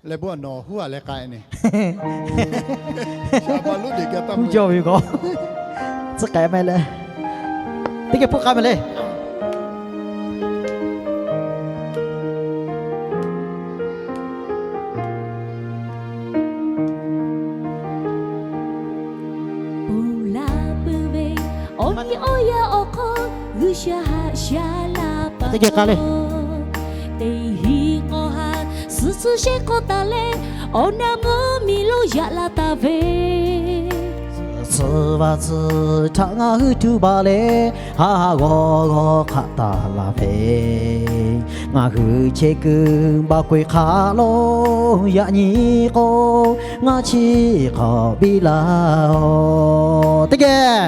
Leh bon nawˬ huˉ a leh k'ai ne. Uˇ jaˇ ve k'o, tcuh k'ai meh le. Teˇ geh hpuˇ k'ai meh le. Ponˬ laˇ peuˬ ve awˬ nyi awˬ yanˇ awˬ hk'aw, G'uiˬsha haꞈ sha la pa teˇ geh k'ai le. Teˇ hinˉ k'awˇ ha, suhˍ tcuh shehˆ k'awˇ taˍ leh, awˬ naˍ mvuhˇmiˬ lo yaꞈ la taˍ ve, tcuh vaꞈ tcuh htaꞈ ngaˬ hui tuˬ baˬ leh, haꞈ haꞈ g'awˬ g'awˬ hk'aꞈ taˍ laˇ ve, ngaˬ hui chehˇ kuiˬ baˬ k'oꞈ-e hk'aˆ lo yaꞈ nyi k'o, ngaˬ chi hk'awꞈ biˇ laˇ-oˬ. Teˇ geh,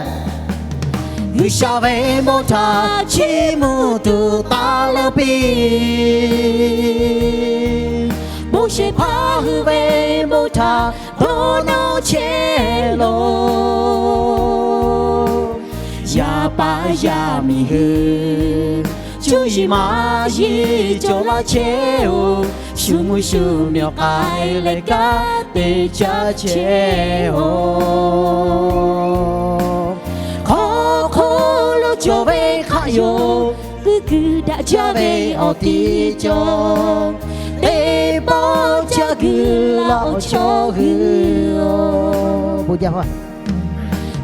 G'uiˬsha ve bon htaꞈ chiˇ mvuh tuˬ taˍ leuˉ piˇ. Bon shehˍ hpaˇ hui ve bon htaꞈ dawˇ nawˇ chehˇ loˬ. Yaˇ paˍ yaˇ miˇ hui cuˇ yiˍ maˇ yiˍ cawˬ laˇ chehˇ-oˬ. Shu mvuhˇ shu miˬ k'ai leh kanˉ te caˇ chehˇ-oˬ. Hk'aw hk'oˆ lo cawˬ ve hk'aˆ yoˬ, kuiˬ kuiˬ daꞈ jaˇ ve awˬ tiˉ cawˬ. Teˇ pawˆ caˇ guiˬ laˇ awˬ chaw hui-oˬ. Bon jaˇ,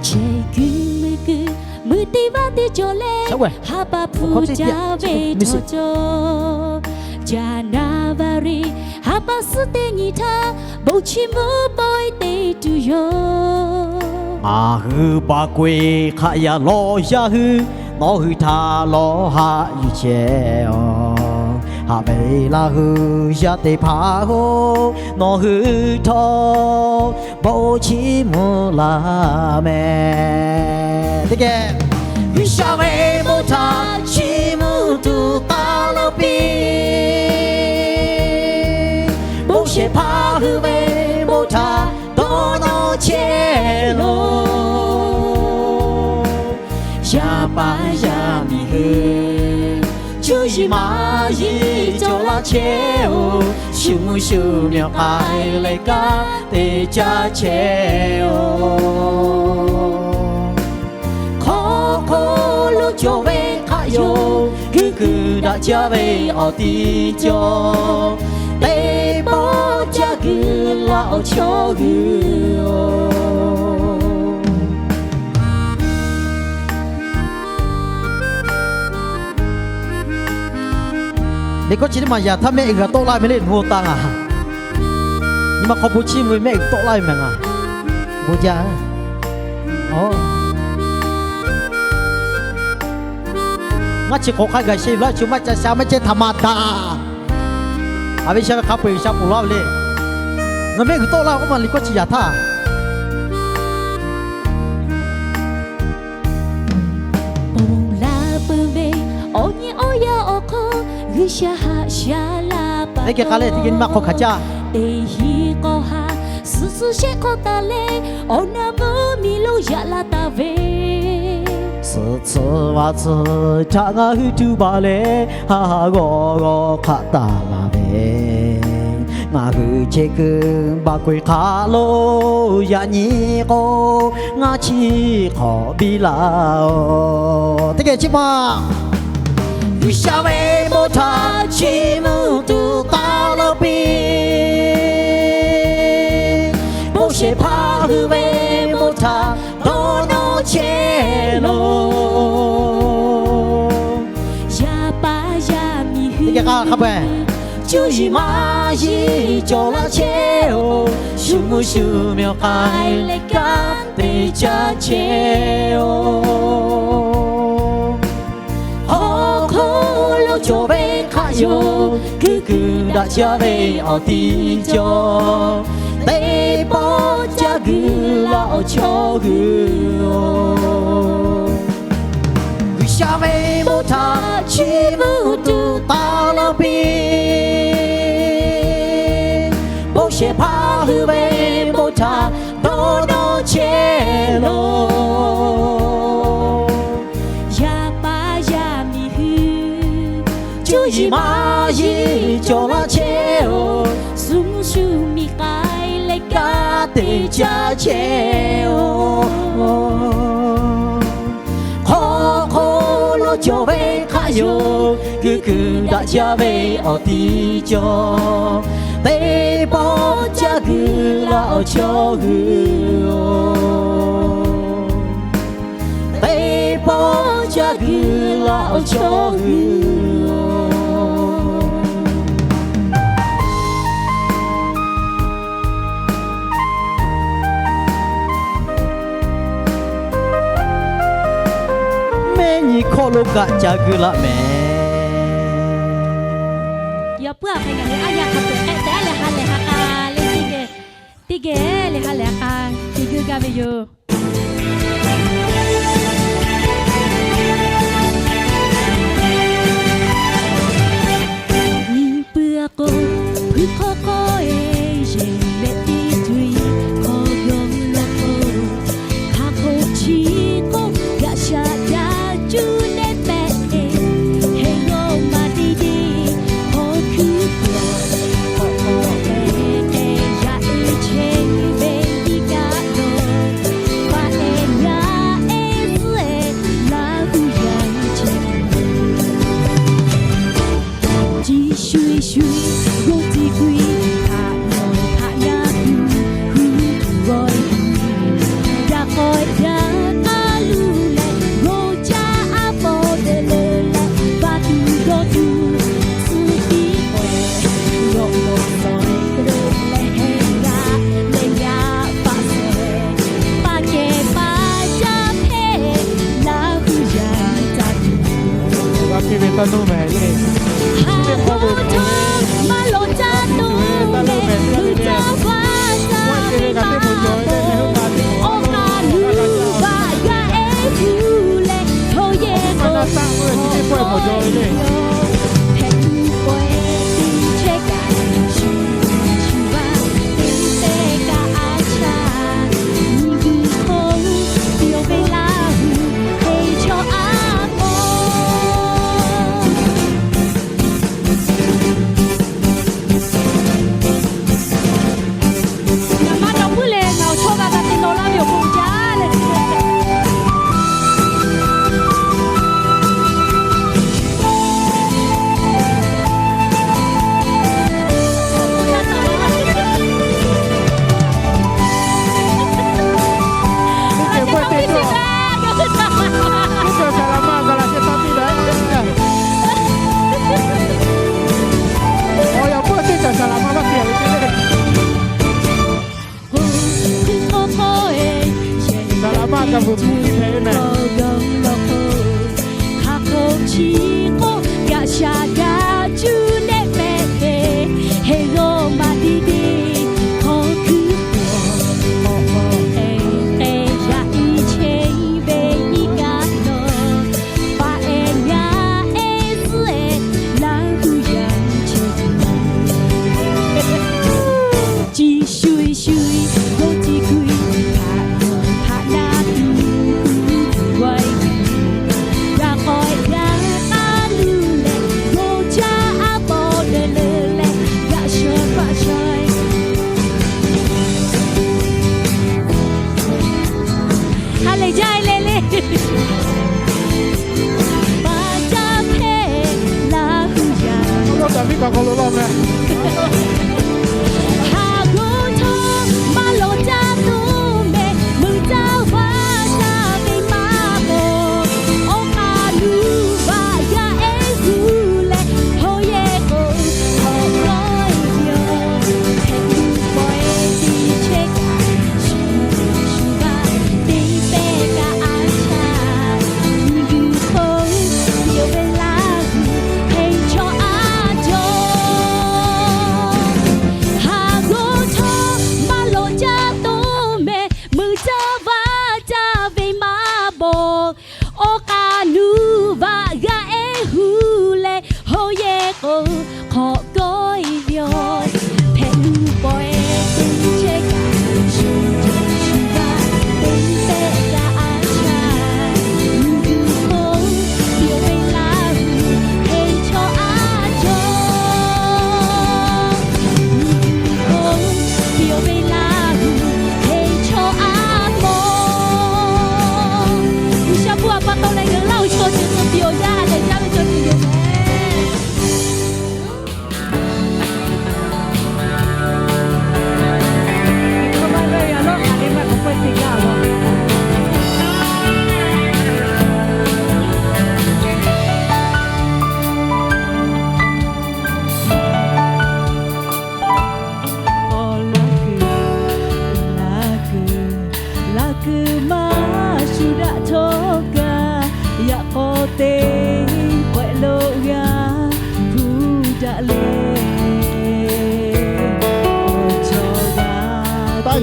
chehˇ kuiˬ mui kuiˬ mui teˇ vaˇ teˇ cawˬ leh, ha pa hpu caˇ ve chaw cawˬ. Jaˍnaˍvaˍriˍ ha pa suhˉ teˇ nyi htaˇ, bon chiˇ mvuh pawehˇ te tuˬ yoˬ. Ngaˬ hui baˬ k'oꞈ-e hk'aˆ yaꞈ lawˬ yaˇ hui, nawˬ hui htaꞈ lawˬ haꞈ yuˬ chehˇ-oˬ. Haꞈ ve laˇ hui yaˇ teˇ hpaˍ hoˬ, nawˬ hui htawˇ bon chiˇ mvuh laˇ meh. Teˇ geh, G'uiˬsha ve bon htaꞈ chiˇ mvuh tuˬ taˍ leuˉ piˇ. Bon shehˍ hpaˇ hui ve bon htaꞈ dawˇ nawˇ chehˇ loˬ. Yaˇ paˍ yaˇ miˇ hui cuˇ yiˍ maˇ yiˍ cawˬ laˇ chehˇ-oˬ. Shu mvuhˇ shu miˬ k'ai leh kanˉ te caˇ chehˇ-oˬ. Hk'aw hk'oˆ lo cawˬ ve hk'aˆ yoˬ, kuiˬ kuiˬ daꞈ jaˇ ve awˬ tiˉ cawˬ. Teˇ pawˆ caˇ guiˬ laˇ awˬ chaw hui-oˬ. Liꞈ k'oˆ chi teˇ maˬ yaꞈ htaˇ mehˆ g'uiˬ tawˆ laˇ ve le, nu-o ta ngaˬ. Nyi ma hk'aw bon chiˇ mvuh ve mehˆ g'uiˬ tawˆ laˇ ve mehˬ ngaˬ. Bon jaˇ. Ngaˇ chi hk'awꞈ hk'a gaˬ sheh yuˬ laˇ ve chi maˇ ca sha maˇ ceh htaꞈ ma daꞈ. Aˬ ve sha ve hk'a peu-eˬ G'uiˬsha ponˬ laˇ ve le. Ngaˬ mehˆ g'uiˬ tawˆ laˇ k'oˆ ma liꞈ k'oˆ chi yaꞈ htaˇ. Ponˬ laˇ peuˬ ve awˬ nyi awˬ yanˇ awˬ hk'aw, G'uiˬsha haꞈ sha laˇ pa teˇ geh k'ai leh teˇ geh nyi ma hk'aw hkanˍ caˇ. Teˇ hinˉ k'awˇ ha, suhˍ tcuh shehˆ k'awˇ taˍ leh, awˬ naˍ mvuhˇmiˬ lo yaꞈ la taˍ ve, suhˍ tcuh vaꞈ tcuh htaꞈ ngaˬ hui tuˬ baˬ leh, haꞈ haꞈ g'awˬ g'awˬ hk'aˆ taˍ laˇ ve, ngaˬ hui chehˇ kuiˬ baˬ k'oꞈ-e hk'aˆ lo yaꞈ nyi k'o, ngaˬ chi hk'awꞈ biˇ laˇ-oˬ. Teˇ geh chi ma G'uiˬsha ve bon htaꞈ chiˇ mvuh tuˬ taˍ leuˉ piˇ. Bon shehˍ hpaˇ hui ve bon htaꞈ dawˇ nawˇ chehˇ loˬ. Yaˇ paˍ yaˇ miˇ hui, cuˇ yiˍ maˇ yiˍ cawˬ laˇ chehˇ-oˬ. Shu mvuhˇ shu miˬ k'ai leh kanˉ te caˇ chehˇ-oˬ. Hk'aw hk'oˆ lo cawˬ ve hk'aˆ yoˬ, kuiˬ kuiˬ daꞈ jaˇ ve awˬ tiˉ cawˬ. Teˇ pawˆ caˇ guiˬ laˇ awˬ chaw hui-oˬ. G'uiˬsha ve bon htaꞈ chiˇ mvuh tuˬ taˍ leuˉ piˇ. Bon shehˍ hpaˇ hui ve bon htaꞈ dawˇ nawˇ chehˇ loˬ. Yaˇ paˍ yaˇ miˇ hui, cuˇ yiˍ maˇ yiˍ cawˬ laˇ chehˇ-oˬ. Shu mvuhˇ shu caˇ chehˇ-oˬ. Hk'aw hk'oˆ lo cawˬ ve hk'aˆ yoˬ, kuiˬ kuiˬ daꞈ jaˇ ve awˬ tiˉ cawˬ. Teˇ pawˆ caˇ guiˬ la awˬ chaw hui-oˬ. Teˇ pawˆ caˇ guiˬ la awˬ chaw hui-oˬ. Mehˆ nyi hkawˇ lo kaꞈ ca guiˬ laˇ mehˍ. Yaꞈ puiˉ aˬ hk'e ngaˬ hui aˉ yaˇ hk'a peu-eˬ k'ehˆ tehꞈ leh ha lehˬ ha k'a le, teˇ geh, teˇ geh leh ha lehˬ ha k'a te guiˬ gaˇ ve yoˬ. Nyi puiˉ a k'o, puiˉ hk'awˇ hk'awˇ-e, yehˬ mehˆ teˇ co-e, hk'aw yawˇ lawˇ k'o, hk'a hk'oˆ chi k'oˆ, yaꞈ shaꞈ yaˇ cuˇ nehˆ pehꞈ-e, heˆ g'awˇ maˇ teˇ deˇ, hk'aw hkuiˉ puˬ-a, k'awꞈ k'awꞈ k'ehˉ k'ehˉ yaˇ ehˉ chehˇ ve iˉ kaˆ lawˬ, paˍ ehˉ yaˇ ehˉ zuhˆ-e, Laˇ huˍ yaˇ chehˇ Chi shu-e shu-e g'oˇ tiˇ k'oꞈ-e, haꞈ nawˬ haꞈ yaˇ tuˬ hui tuˬ g'awˇ-e tuˬ, yaꞈ k'aw yaˇ k'aˇ luˬ leh g'oˇ caˇ aˉ pawˆ te leuˬ leh, vaˇ tuˬ g'awˇ tuˬ tcuh tiˉ k'awꞈ-e, yawꞈ k'awꞈ sawˍ-e leh heˆ g'a leh yaˇ paˆ shehˍ, paˆ kehˬ paˆ caˇ hpehˇ, Laˇ huˍ yaˇ taˇ tuˬ Haꞈ k'oˆ ve maˇ lawˬ caˇ tuˬ ve, luˬ caˇ vaˇ caˇ ve maˇ k'o, awˬ kaˍ luˬ vaꞈ yaˇ ehˉ tuˬ leh, hto yehˬ k'o, hpehꞈ tuˬ pawehˇ tiˇ chehˇ kaꞈ, shu shu vaˇ teˇ tehˇ kaꞈ a shaꞈ, nyi guiˬ hk'oˆ yonˍ ve Laˇ huˍ teˇ chaw aˉ k'o. Ngaˬ maˇ dawˬ puiˉ leh ngaˬ awˬ chawˇ g'a g'a te law laˇ ve awˬ bon jaˇ leh, Saˍ laˍ maˇ ka bvuhˬ hpehꞈ ve mehˍ. Hk'a hk'oˆ chi k'oˆ, yaꞈ shaꞈ yaˇ cuˇ nehˆ pehꞈ ve, heˆ g'awˇ maˇ teˇ deˇ hk'aw hkuiˉ puˬ-a, k'awꞈ k'awꞈ k'ehˉ k'ehˉ yaˇ ehˉ chehˇ ve iˉ kaˆ lawˬ, paˍ ehˉ yaˇ ehˉ zuhˆ-e, Laˇ huˍ yaˇ chehˇ tuˬ, chi shu-e shu-e g'oˇ tiˇ k'oꞈ-e, haꞈ nawˬ haꞈ yaˇ tuˬ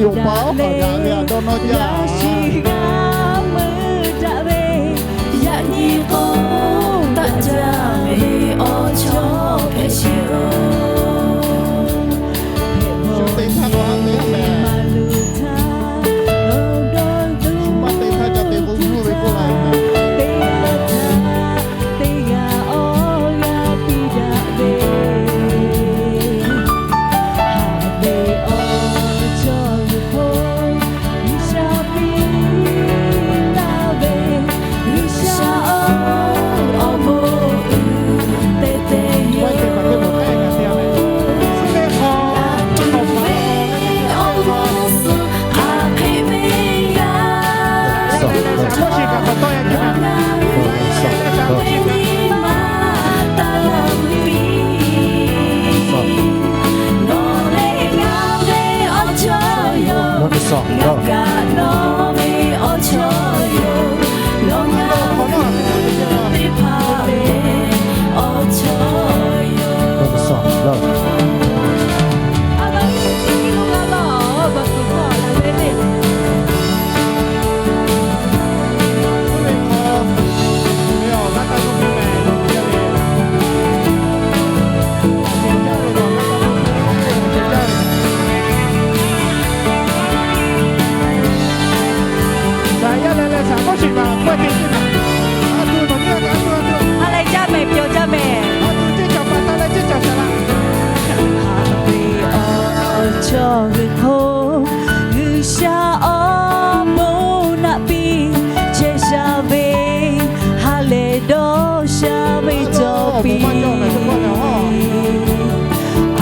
Yonˍ paˍ awˬ hk'aw gaˬ ve a dawˇ nawˇ jaˇ. Yaꞈ nyi k'o, taˆ jaˇ ve awˬ chawˇ hpehꞈ sheˍ oˬ. Shu te htaˇ k'o ha te mehˍ. Shu maˇ te htaˇ ca te k'o, g'uˇ ve k'oˆ la ve mehˍ. Teˇ g'aˇ awˬ g'aˇ piˇ daꞈ ve, haꞈ ve awˬ chawˇ g'uiˬ hk'oˆ, G'uiˬsha piˇ laˇ ve, G'uiˬsha oˬ, awˬ bon uiˍ te te yoˬ. Awˬ g'uˇ suhˍ hk'aˬ hk'e ve yaˇ, nawˬ leh ngaˬ ve awˬ chawˇ yoˬ. Ngaˬ kaꞈ nawˬ ve awˬ chawˇ yoˬ. Nawˬ ngaˬ hui teˇ hpaˍ ve awˬ chawˇ yoˬ. Ha lehˬ jaˇ mehˍ, pyawˬ jaˇ mehˍ. Haꞈ ve awˬ chawˇ ve hk'oˆ, G'uiˬsha awˬ bon naˆ piˇ chehˇ sha ve, ha lehˬ dawˇ sha ve cawˬ piˇ.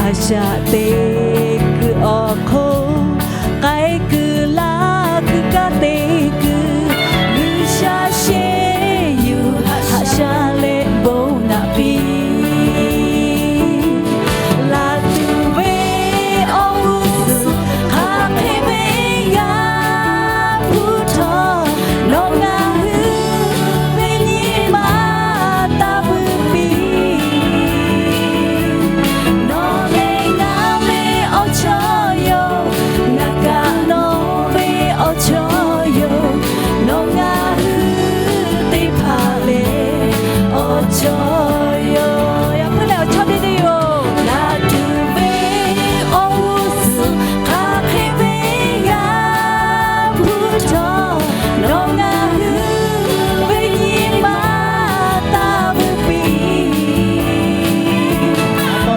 A shaꞈ teꞈ kuiˬ awˬ hk'oˆ, k'ai kuiˬ laˇ kuiˬ kaˇ te kuiˬ, G'uiˬsha sheˍ yuˬ haꞈ sha leh bon naˆ piˇ. Laˬ tuˬ ve awˬ g'uˇ suhˍ hk'aˬ hk'e ve g'a hpu htawˇ, nawˬ ngaˬ hui ve nyi ma taˇ vuiˬ piˇ. Nawˬ leh ngaˬ ve awˬ chawˇ yoˬ, ngaˬ kaꞈ nawˬ ve awˬ chawˇ yoˬ. Nawˬ ngaˬ hui teˇ hpaˍ lehˬ awˬ chawˇ yoˬ. Yaꞈ puiˉ leh awˬ chawˇ teˇ teˇ yoˬ. Laˬ tuˬ ve awˬ g'uˇ suhˍ hk'aˬ hk'e ve g'a hpu htawˇ, nawˬ ngaˬ hui ve nyi ma taˇ vuiˬ piˇ.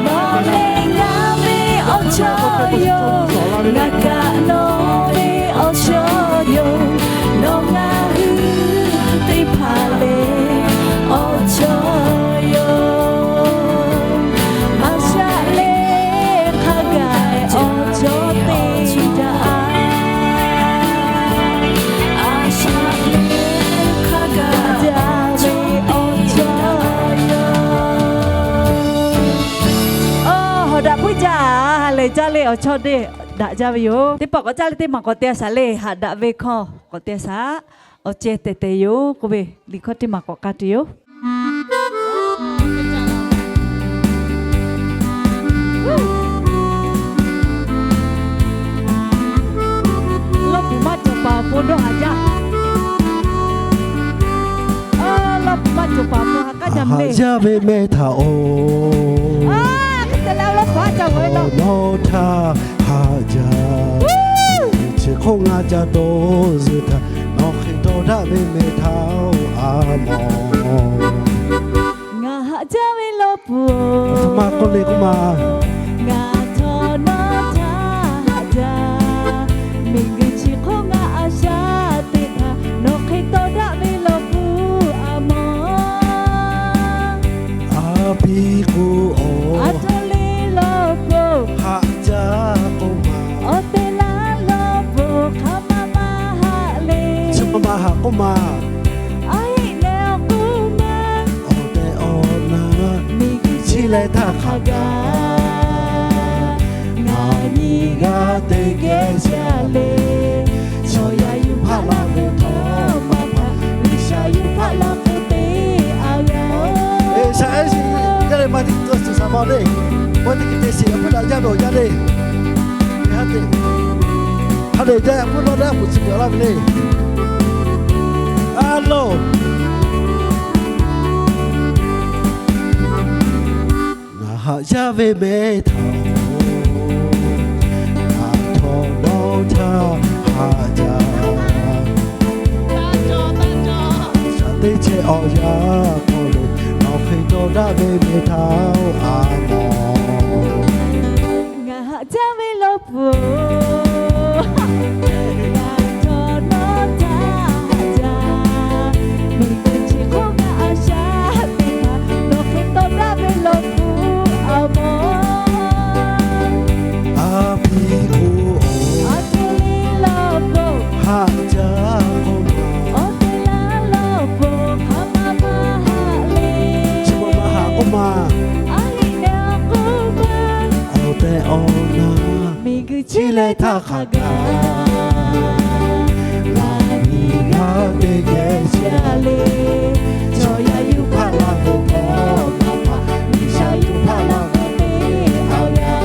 Nawˬ leh ngaˬ ve awˬ chawˇ yoˬ, ngaˬ kaꞈ nawˬ ve awˬ chawˇ yoˬ. Nawˬ ngaˬ hui teˇ hpaˍ lehˬ awˬ chawˇ yoˬ. A shaꞈ lehˬ hk'a gaˬ awˬ chawˇ teˇ jaˇ. A shaꞈ lehˬ hk'a gaˬ jaˇ ve awˬ chawˇ yoˬ. Awˬ, hawˍ daꞈ puiˉ jaˇ. Lehˬ jaˇ leh awˬ chawˇ teˇ daꞈ jaˇ ve yoˬ. Teˇ pawˆ k'awꞈ caˇ leh teˇ maˬ k'awꞈ te a shaˍ lehˬ, haꞈ daꞈ ve hkawˇ k'awꞈ te a shaˍ. Awˬ ceh tehˬ tehˬ yoˬ k'oˆ ve liꞈ hkawˇ teˇ maˬ k'awꞈ k'ai tuˬ yoˬ. Lawˇ puˍ maˇ cawˬ paˍ awˬ pon dawˇ haˍ jaˇ. Lawˇ puˍ maˇ cawˬ paˍ awˬ pon haꞈ k'aˉ jaˇ mehˍ. Haꞈ jaˇ ve mehˇ htaꞈ oˬ, nawˬ htaꞈ haꞈ jaˇ. Chi hk'oˆ ngaˬ ca dawˇ zuhˬ htaꞈ nawˬ hk'e dawˇ daꞈ ve mehˍ htaꞈ oˬ, a mawˬ. Ngaˬ haꞈ jaˇ ve lawˇ puˍ, maˇ k'oˆ le k'oˆ ma. Ngaˬ htawˇ nawˬ htaꞈ haꞈ jaˇ. Miˬguiˬ chi hk'oˆ ngaˬ a shaꞈ teꞈ htaꞈ nawˬ hk'e tawˇ daꞈ ve lawˇ puˍ a mawˬ. A piˇ k'o, a htoꞈ le lawˇ puˍ, haꞈ jaˇ k'oˆ ma. Awˬ te laˇ lawˇ puˍ hk'a ma maˇ haꞈ le. Chi ma maˇ haꞈ k'oˆ ma. A heˆ leh awˬ k'oˆ ma. Awˬ tehˬ awˬ na, miˬguiˬ chi leh htaˇ hk'a gaˬ. Ngaˬ nyi g'a teˇ geh jaˇ le. Chaw yaˇ yuˬ hpaˆ laˇ ve htawˇ maˇ hpaˆ, G'uiˬsha yuˬ hpaˆ laˇ k'oˆ te a g'a. Eˬ, shaꞈ ehˉ shiˍ jaˇ le, maˇ teˇ g'aˇ suhˍ shaˍ ma le. Maˇ teˇ g'aˇ te shiˍ, a puiˉ daꞈ jaˇ ve awˬ jaˇ le. Eˬ, haˉ te Hk'a dehꞈ jaˇ, mvuhˇ naw leh a puˍ chi beuꞈ laˇ ve le. A loˬ. Ngaˬ haꞈ jaˇ ve meh htaꞈ-oˬ, ngaˬ htawˇ nawˬ htaꞈ haꞈ jaˇ. Shaˍ teˇ chehˇ awˬ yanˇ hk'aw lo, nawˬ hk'e dawˇ daꞈ ve meh htaꞈ-oˬ, a mawˬ. Ngaˬ haꞈ jaˇ ve law pfuhˍ, ngaˬ htawˇ nawˬ htaꞈ haꞈ jaˇ. Miˬguiˬ chi hk'oˆ ngaˬ a shaꞈ teˇ hpaˍ, nawˬ hk'e dawˇ daꞈ ve law pfuhˍ, a mawˬ. A pi k'o, a htoꞈ le law pfuhˍ, haꞈ jaˇ k'oˆ ma. Awˬ te laˇ law pfuhˍ, hk'a ma maˇ haꞈ le. Chi ma maˇ haꞈ k'oˆ ma. A hiˍ nehˬ awˬ k'oˆ ma. Awˬ tehˬ awˬ na, miˬguiˬ chi leh htaˇ hk'a gaˬ. Laˬ miˬ g'a teˇ geh chi a le. Chaw yaˇ yuˬ hpaˇ laˇ ve awˬ maˇ hpaˇ, G'uiˬsha yuˬ hpaˇ laˇ ve teˇ a g'a.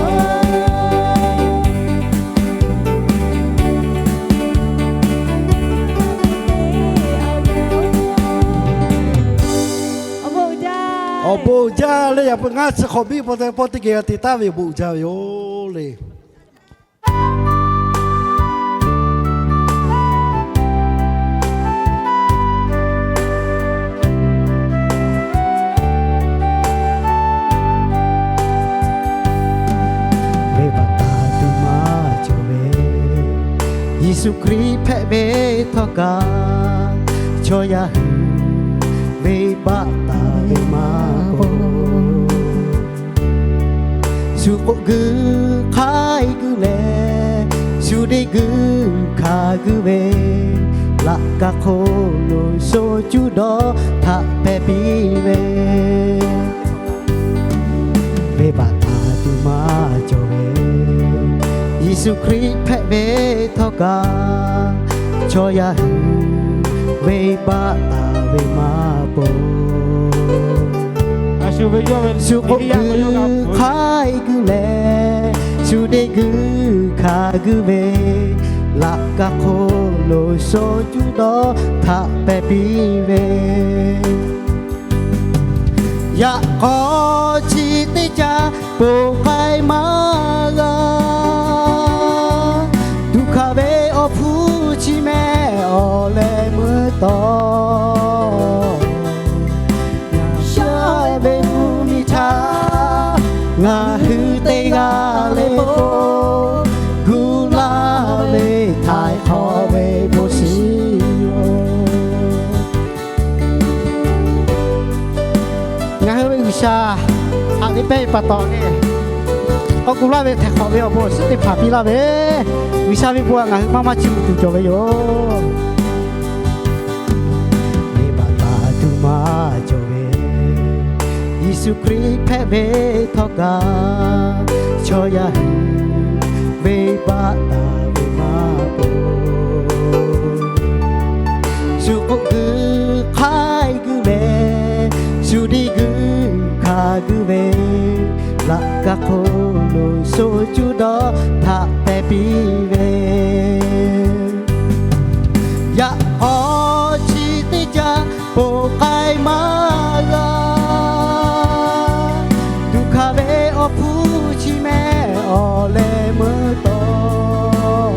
Awˬ bon uiˍ jaˇ le. Yaꞈ puiˉ ngaˇ chi hk'awꞈ biˇ pa taw pawˆ teˇ geh g'a te taˍ ve awˬ bon uiˍ jaˇ ve yoˬ le. Venˇbaˆ taˍ tuˬ maˇ cawˬ ve, Yeˍsuˆ Hkriꞈ hpehꞈ ve htawˇ kaꞈ, chaw yaˇ hui venˇbaˆ taˍ ve maˇ k'oˆ. Shu k'oˆ guiˇ hk'aiˉ guiˇ leh, shu deˇ guiˇ hkanˍ guiˇ ve, laꞈ ka hk'oˆ lo sho cuˇ dawˇ htaꞈ hpehꞈ piˇ ve. Venˇbaˆ taˍ tuˬ maˇ cawˬ ve, Yeˍsuˆ Hkriꞈ hpehꞈ ve htawˇ kaꞈ, chaw yaˇ hui venˇbaˆ taˍ ve maˇ k'oˆ. Shu k'oˆ guiˇ hk'aiˉ guiˇ leh, shu deˇ guiˇ hkanˍ guiˇ ve, laꞈ ka hk'oˆ lo sho cuˇ dawˇ htaꞈ hpehꞈ piˇ ve. Yaꞈ k'aw chi teˇ caˇ poˬ k'ai maˇ g'a. Tuꞈ hkanˍ ve awˬ hpfuhˇ chi meh awˬ leh meuˇ taw, shaˉ ve mvuhˇ miˬ htaꞈ ngaˬ hui teˇ g'aˇ le k'o, gu laˇ ve htaiˍ hk'awꞈ ve bon shiˍ yoˬ. Ngaˬ hui ve G'uiˬsha haꞈ ve pehˇ ve pa taw le, k'awꞈ gu laˇ ve htaiˍ hk'awꞈ ve awˬ bon awˬ shinˉ teˇ hpaˍ piˇ laˇ ve, G'uiˬsha ve bon htaꞈ ngaˬ hui maˇ maˇ chiˇ mvuh tuˬ cawˬ ve yoˬ. Venˇbaˆ taˍ tuˬ maˇ cawˬ ve, Yeˍsuˆ Hkriꞈ hpehꞈ ve htawˇ kaꞈ, chaw yaˇ hui venˇbaˆ taˍ ve maˇ k'oˆ. Shu k'oˆ guiˇ hk'aiˉ guiˇ leh, shu deˇ guiˇ hkanˍ guiˇ ve, laꞈ ka hk'oˆ lo sho cuˇ dawˇ htaꞈ hpehꞈ piˇ ve. Yaꞈ k'aw chi teˇ caˇ poˬ k'ai maˇ g'a. Tuꞈ hkanˍ ve awˬ hpfuhˇ chi meh awˬ leh meuˇ taw,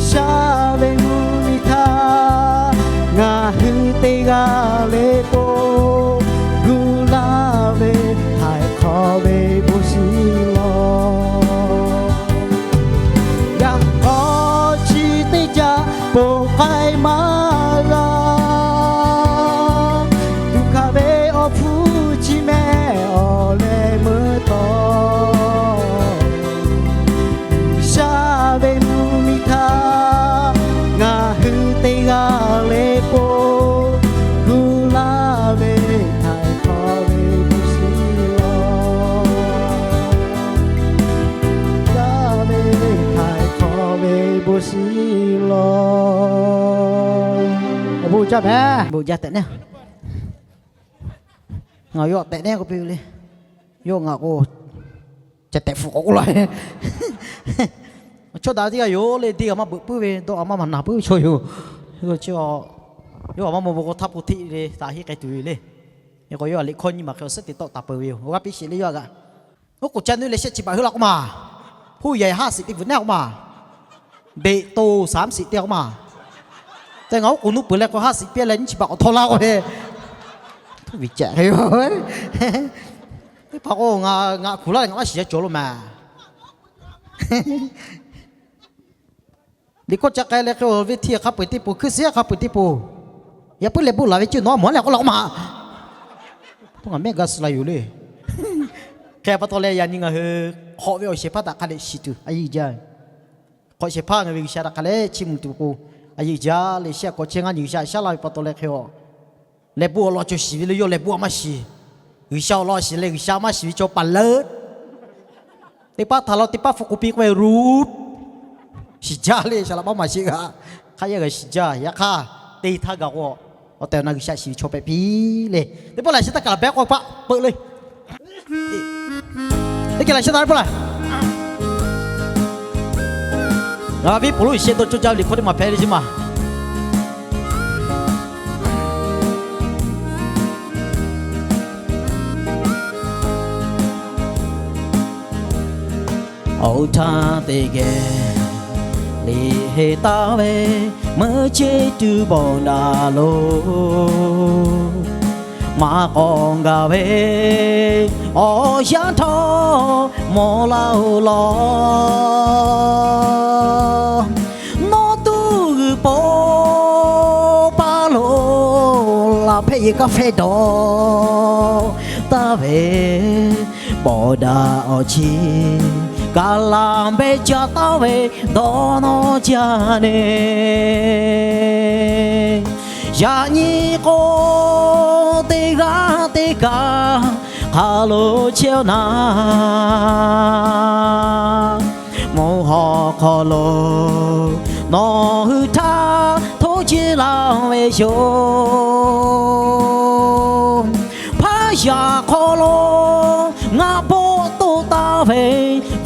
shaˉ ve mvuhˇ miˬ htaꞈ ngaˬ hui teˇ g'aˇ le k'o, gu laˇ ve htaiˍ hk'awꞈ ve bon shiˍ law. Yaꞈ k'aw chi teˇ caˇ poˬ k'ai maˇ g'a. Tuꞈ hkanˍ ve awˬ hpfuhˇ chi meh awˬ leh meuˇ taw, shaˉ ve mvuhˇ miˬ htaꞈ ngaˬ hui teˇ g'aˇ le k'o, gu laˇ ve htaiˍ hk'awꞈ ve bon shiˍ law. Shaˉ ve htaiˍ hk'awꞈ ve bon shiˍ law. Awˬ bon jaˇ meh. Bon jaˇ tehꞈ ne. Ngaˬ yawˇ tehꞈ ne k'oˆ piˇ ve le. Yawˇ ngaˬ k'o, ca tehꞈ hpu k'awꞈ k'oˆ laˇ ve. Chaw daꞈ ve teˇ g'aˇ yoˬ le, deˇ g'a maˇ beuꞈ puiˉ ve, dawˇ g'a maˇ maˍ naˍ puiˉ ve chaw yoˬ. Yawˇ a maˇ maw bon k'o htaˇ k'o hteˆ ve taꞈ henˇ k'ai tuˬ ve le. K'o yawˇ a liꞈ hkawˇ nyiˇ maˬ hk'e awˬ suhˉ teˇ tawˆ taˍ peuˬ ve yoˬ. Awˬ g'aˇ piˇ sheˍ le yawˇ a g'aꞈ. Oˉ k'oˍ ca nuˇ leh shehˆ chi baꞈ heuˆ la k'oˆ ma. Huˉ yehˬ haˉ siꞈ teˇ vuiˬ neˉ k'oˆ ma. Beꞈ to saˍ mvuhˇ siꞈ teˇ k'oˆ ma. Te ngaˬ oˉ k'oˍ nuˇ peuˬ leh k'o haˉ siꞈ piˇ leh nyiˇ chi baꞈ k'awꞈ htawˇ laˇ k'o ve, tuˇ viˬ cehˬ hk'e yoˬ. Teˇ hpaˍ k'o ngaˬ ngaˬ kuˬ laˇ leh ngaˬ maˇ shiˍ yaˇ cawˬ lo ma. Liꞈ hkawˇ ca k'ai leh hk'e ve htiˇ hk'a peu-eˬ teˇ poˬ, hkuiˇ suhˉ hk'a peu-eˬ teˇ poˬ, yaꞈ puiˉ leh bon laˬ ve ceuˬ nawˬ maˇ leh k'oˆ la k'oˆ ma. Teˇ maˬ mehˆ ga suh la yoˬ le. Hk'e pa taw leh yaꞈ nyi ngaˬ hui hk'awꞈ ve awˬ shehˍ hpaˇ htaꞈ hk'a dehꞈ shiˍ tuˬ a yeˇ jaˇ. Hk'awꞈ shehˍ hpaˇ ngaˬ ve G'uiˬsha htaꞈ hk'a lehˬ chiˇ mvuh tuˬ k'o, a yeˇ jaˇ le. Shehˆ hk'awꞈ chehˇ ngaˇ nyi G'uiˬsha shaˉ laˇ ve pa taw leh hk'e a, lehˬ bon awˬ lawn cawˬ shiˍ ve le. Yawˇ lehˬ bon a maˇ shiˍ. G'uiˬsha awˬ lawn a shiˍ leh G'uiˬsha maˇ shiˍ ve chaw paˍ leuˉ. Teˇ paˆ htaꞈ law teˇ paˆ hpu k'oˍ piˇ k'oˆ ve Ruˇ shiˍ jaˇ le. Saˍ laꞈ paˉ maˍ sheˆ g'a, hk'aˇ yehˇ g'a shiˍ jaˇ. Yaꞈ hk'aˇ teˇ htaˇ gaˬ k'o, awˬ tehˬ awˬ na G'uiˬsha shiˍ ve chaw hpehꞈ piˇ le. Teˇ pawˆ laꞈ sheh taˇ kaˬ laˬ pehˉ k'oˆ paˆ peuꞈ le. Teˇ kaˬ laꞈ sheh taˇ peuˬ laˇ. Ngaˬ viˉ Pawˍluˆ sheh dawˇ cawˇ jaˇ ve liꞈ hkawˇ teˇ maˬ hpehꞈ le chi maˬ. Oˇ htaˇ teˇ geh liꞈ heˍ taˍ ve, meuˇ ceˇ tuˬ bawˬ daꞈ lo maˇ k'awꞈ gaˬ ve awˬ yanˇ htawˇ mawˬ laˇ-oˬ law. Nawˬ tuˬ g'uiˬ po paˇ lo laˬ hpehꞈ yehˬ kaˇ fehˇ dawˬ taˍ ve, bawˬ daꞈ awˬ chi kaꞈ laˬ behˆ ca taˍ ve dawˇ nawˇ jaˇ ne. Yaꞈ nyi k'o, teˇ g'aˇ teˇ kaꞈ hk'aˬ lo chehˇ-oˆ na, mvuhˇ haw hk'aw lo nawˬ hui htaꞈ htoˇ jeˇ laˇ ve yoˬ. Hpaˇ yaꞈ hk'aw lo ngaˆ bawˆ toˆ taˍ ve,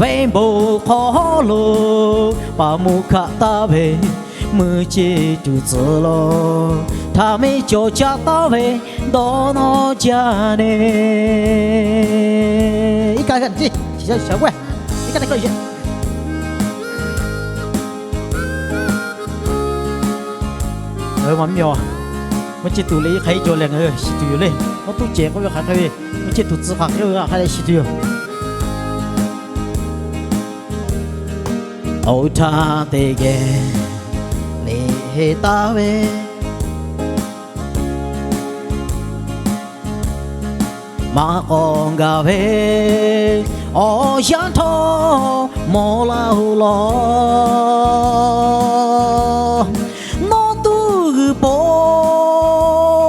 venˇ bon hk'aw lo paˍ moˇ hkaˆ taˍ ve, meuˇ ceˇ tuˬ tcuh lo htaꞈ mehˆ cawˬ ca taˍ ve dawˇ nawˇ jaˇ ne. Iˉ kaˆ g'aˇ nyi, shiˍ shaˍ g'uˇ-e, iˉ kaˆ teˇ kaˆ yeˬ. Maˇ miˇ-a, meuˇ ceˇ tuˬ le iˉ hk'aˇ iˉ jaw leh ngaˬ hui shiˍ tuˬ yoˬ le. Nawˬ tuˉ cehˬ k'oˆ ve hk'aˬ hk'e ve, meuˇ ceˇ tuˬ tcuh hk'aˬ hk'e ve hk'a leh shiˍ tuˬ yoˬ. Oˇ htaˇ teˇ geh liꞈ heˍ taˍ ve, maˇ k'awꞈ gaˬ ve awˬ yanˇ htawˇ mawˬ laˇ-oˬ law. Nawˬ tuˬ g'uiˬ po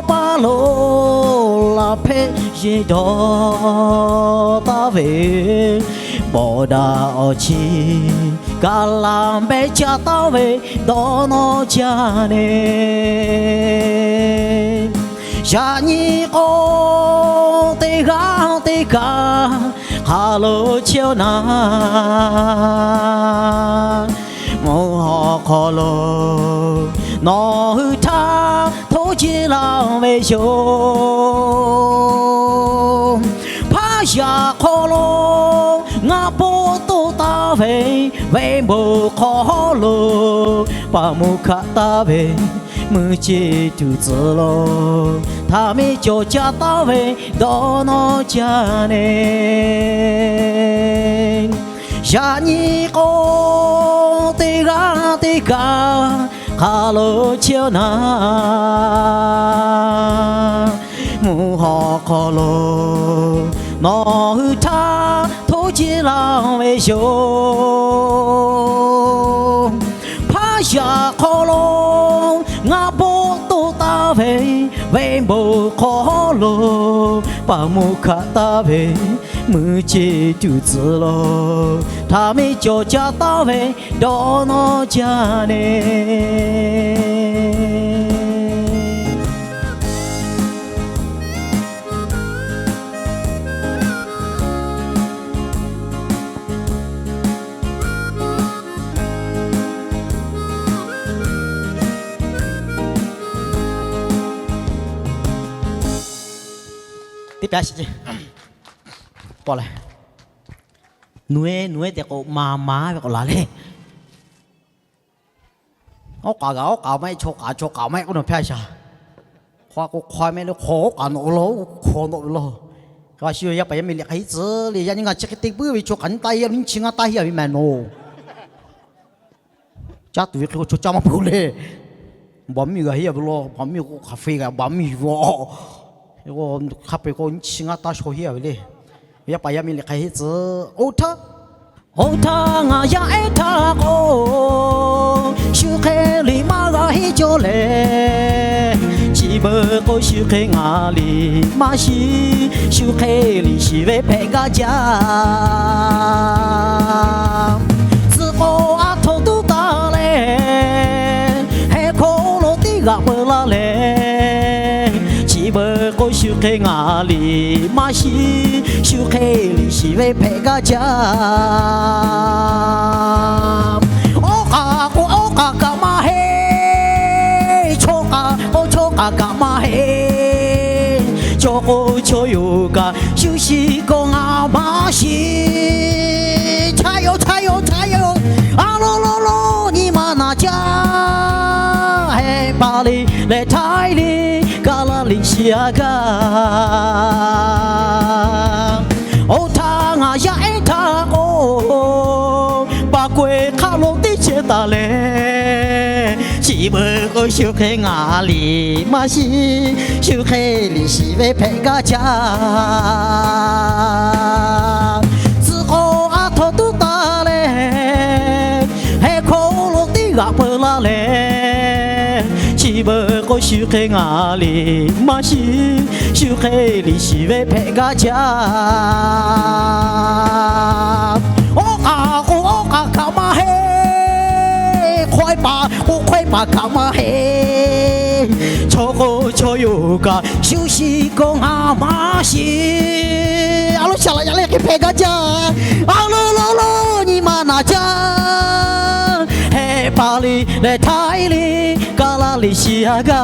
paˇ lo laˬ hpehꞈ yehˬ dawˬ taˍ ve, bawˬ daꞈ awˬ chi kaꞈ laˬ behˆ ca taˍ ve dawˇ nawˇ jaˇ ne. Yaꞈ nyi k'o, teˇ g'aˇ teˇ kaꞈ hk'aˬ lo chehˇ-oˆ na, mvuhˇ haw hk'aw lo nawˬ hui htaꞈ htoˇ jeˇ laˇ ve yoˬ. Hpaˇ yaꞈ hk'aw lo ngaˆ bawˆ toˆ taˍ ve, venˇ bon hk'aw lo paˍ moˇ hkaˆ taˍ ve, meuˇ ceˇ tuˬ tcuh lo htaꞈ mehˆ cawˬ ca taˍ ve dawˇ nawˇ jaˇ ne. Yaꞈ nyi k'o, teˇ g'aˇ teˇ kaꞈ hk'aˬ lo chehˇ-oˆ na, mvuhˇ haw hk'aw lo nawˬ hui htaꞈ htoˇ jeˇ laˇ ve yoˬ. Hpaˇ yaꞈ hk'aw lo ngaˆ bawˆ toˆ taˍ ve, venˇ bon hk'aw lo paˍ moˇ hkaˆ taˍ ve, meuˇ ceˇ tuˬ tcuh lo htaꞈ mehˆ cawˬ ca taˍ ve dawˇ nawˇ jaˇ ne. Pyaˇ shiˍ ceˇ. Pawˆ leh, nuˬ-e nuˬ-e tehꞈ k'o, maˍ maˍ ve k'awꞈ laˬ le. Awˉ k'aˍ kaꞈ awˉ k'aˍ maˇ heˆ, chaw k'aˍ chaw k'aˍ maˇ heˆ k'oˆ nawˬ hpehˇ a shaˍ. Hk'aw k'o hk'aw meh le, hk'aw awˉ k'aˍ nawꞈ ve law, hk'aw nawꞈ ve law. G'a shu yaˇ paˍ yaˇ miˇ liꞈ hk'aˬ hiˉ tcuhˉ le, yaꞈ nyi ngaˬ chi hk'e te puiˉ ve chaw k'aˍ nyi taˇ heˆ, nyiˇ chi ngaˇ taˇ heˆ ve mehˍ nawˬ. Caˇ tuˬ ve hk'e k'o chaw caˇ maˇ peuˬ le. Baˬ miˇ g'a heˆ ve law, baˬ miˇ k'o hk'aˬ hk'e g'a baˬ miˇ yuˬ a. Hk'a peu-eˬ k'o nyiˇ chi ngaˇ taˇ shaw heˆ ve le. Yaˇ paˍ yaˇ miˇ liꞈ hk'aˬ hiˉ tcuhˉ, oˇ htaˇ, oˇ htaˇ ngaˬ yaˇ ehˉ htaˇ k'o, shu hk'e liꞈ maˇ g'a heˆ cawˇ leh, chi beuꞈ k'o shu hk'e ngaˬ liꞈ maˇ shiˍ, shu hk'e liꞈ shiˍ ve hpehꞈ gaˇ jaˇ. Tcuh k'o a htoꞈ tuˉ taˍ leh, heh hk'oˆ lo teˇ g'aꞈ peu laˇ leh, chi beuꞈ k'o shu hk'e ngaˬ liꞈ maˇ shiˍ, shu hk'e liꞈ shiˍ ve hpehꞈ gaˇ jaˇ. Awˉ k'aˍ k'o awˉ k'aˍ kaꞈ maˇ heˆ, chaw k'aˍ k'o chaw k'aˍ kaꞈ maˇ heˆ, chaw k'o chaw yoˬ kaꞈ shu shiˍ k'o ngaˬ maˇ shiˍ. Chaˇ yoˬ, chaˇ yoˬ, chaˇ yoˬ. A lo lo lo, nyi ma naˍ caˇ. Heh pa le leh htaiˍ le, kaˬ la liꞈ shiˍ a gaˇ. Oˇ htaˇ ngaˬ yaˇ ehˉ htaˇ k'o, paˍ k'oꞈ-e hk'aˆ lo teˇ chehˇ taˍ leh, chi beuꞈ k'o shu hk'e ngaˬ liꞈ maˇ shiˍ, shu hk'e liꞈ shiˍ ve hpehꞈ gaˇ jaˇ. Tcuh k'o a htoꞈ tuˉ taˍ leh, heh hk'oˆ lo teˇ g'aꞈ peu laˇ leh, chi beuꞈ k'o shu hk'e ngaˬ liꞈ maˇ shiˍ, shu hk'e liꞈ shiˍ ve hpehꞈ gaˇ jaˇ. Awˉ k'aˍ k'o awˉ k'aˍ kaꞈ maˇ heˆ, hkawehˇ paˍ k'o hkawehˇ paˍ kaꞈ maˇ heˆ, chaw k'o chaw yoˬ kaꞈ shu shiˍ k'o ngaˬ maˇ shiˍ. A lo shaˍ laꞈ yaꞈ leh hk'e hpehꞈ gaˇ jaˇ. A lo lo lo, nyi ma naˍ caˇ. Heh pa le leh htaiˍ le, kaˬ la liꞈ shiˍ a gaˇ.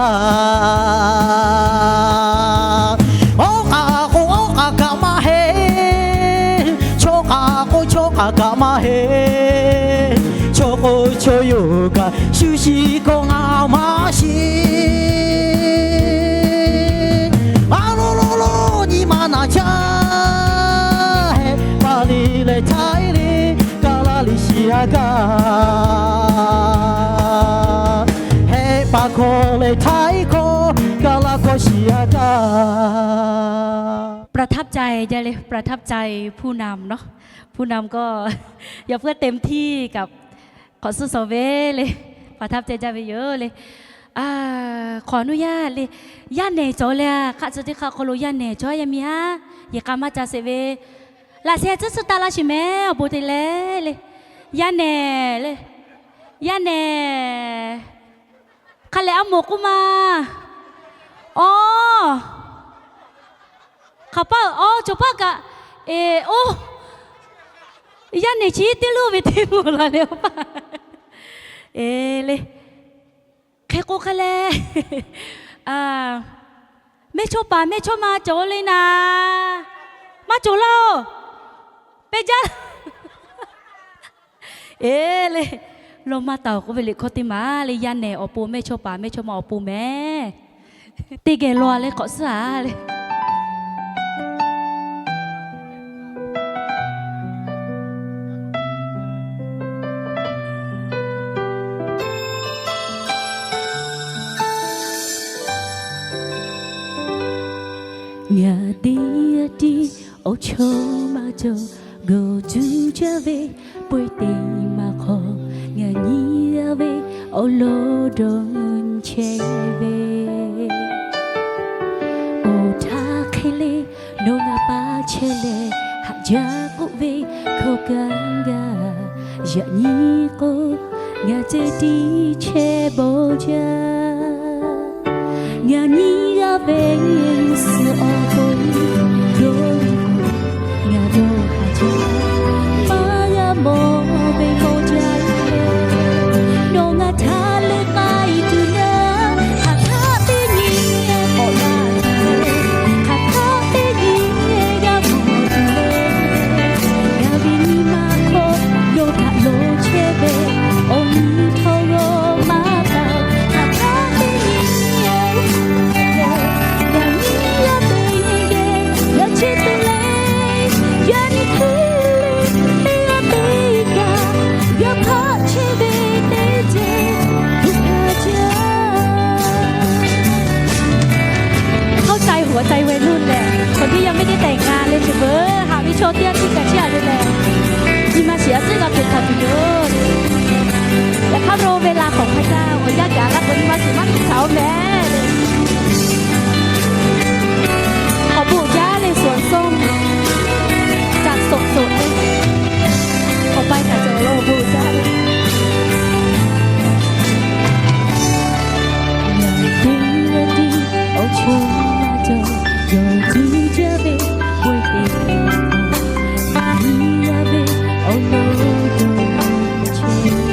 Awˉ k'aˍ k'o awˉ k'aˍ kaꞈ maˇ heˆ, chaw k'aˍ k'o chaw k'aˍ kaꞈ maˇ heˆ, chaw k'o chaw yoˬ kaꞈ shu shiˍ k'o ngaˬ maˇ shiˍ. A lo lo lo, nyi ma naˍ caˇ. Heh pa le leh htaiˍ le, kaˬ la liꞈ shiˍ a gaˇ. Heh pa hkawˇ leh htaiˍ hkawˇ, kaˬ la hkawˇ shiˍ a gaˇ. ประทับใจ jaˇ le, ประทับใจ ผู้นำเนาะ, ผู้นำก็ อย่าเพิ่งเต็มที่กับ ขอสู้สอบเว้ยเลย ประทับใจ jaˇ ve yoˬ le. ขออนุญาต le, yaˇ nehˬ cawˬ le, hk'aˆ tcuh teˇ hk'aˆ hk'aw lo yaˇ nehˬ cawˬ yaˇ miˇ haˉ, yehˬ k'a maˇ ca sheˍ ve, laꞈ sheh tcuhˉ tcuhˉ taˇ laˇ sheˍ mehˍ awˬ bon te le le. Yaˇ nehˬ le, yaˇ nehˬ hk'a lehˬ a moˍ k'oˆ ma. Awˬ, hk'aˬ paˆ, awˬ, cawˬ paˆ kaꞈ, eˬ, oˇ, yaˇ nehˬ chi teˇ loˇ ve teˇ moˍ la le, awˬ paˆ. Eˬ le, hk'e k'o hk'a lehˬ, mehˇchawˇpaˍ mehˇchawˇma cawˬ le naˍ, maˇ cawˬ laˇ-oˬ, pehˇ jaˇ. Eˬ le, lawˇ maˇ taˍ-oˬ k'oˆ ve liꞈ hkawˇ teˇ maˬ le, yaˇ nehˬ awˬ pon mehˇchawˇpaˍ mehˇchawˇma awˬ pon mehˍ. Teˇ geh law leh k'awꞈ suhˉ-a le. Ngaˬ teˇ g'aˇ tiˉ awˬ chawˇ maˇ cawˬ, g'awˬ cuˇ caˇ ve pawehˇ teˇ maˬ hk'aw, ngaˬ nyi g'a ve awˬ lawn dawˇ chehˇ ve, oˇ htaˇ hk'e le nawˬ ngaˬ pa chehˇ leh haꞈ jaˇ k'oˆ ve hkawˇ kaˇ gaˇ. Yaꞈ nyi k'o, ngaˬ ceh tiˉ chehˇ bawˬ jaˇ. Ngaˬ nyi g'a ve suh awˬ to, yawˇ hui k'o, ngaˬ dawˇ haˍ jaˇ. Maˇ g'a mawˬ ve mawˬ jaˇ ve, nawˬ ngaˬ htaꞈ leh k'ai tuˬ ngaˬ, hk'aˬ htaˆ teˇ nyi k'awꞈ la tuˬ, hk'aˬ htaˆ teˇ nyi Aˬ ciˉ g'a hpeꞈ hkanˍ tuˬ yoˬ. Yaꞈ hk'aˇ ro ve la hk'awꞈ hk'a jaˇ awˬ yanˇ gaˬ la k'o nyi ma shiˍ maˇ hkanˍ-oˬ mehˍ. Awˬ bon jaˇ le, shuˍ shuˍ, caꞈ shuˍ shuˍ le. Awˬ pai kaꞈ cawˬ lo awˬ bon jaˇ le. Awˬ chawˇ maˇ cawˬ, yawˇ tuˬ jaˇ ve, pawehˇ te ve, a nyi yaˇ ve, awˬ lawn dawˇ chehˇ ve.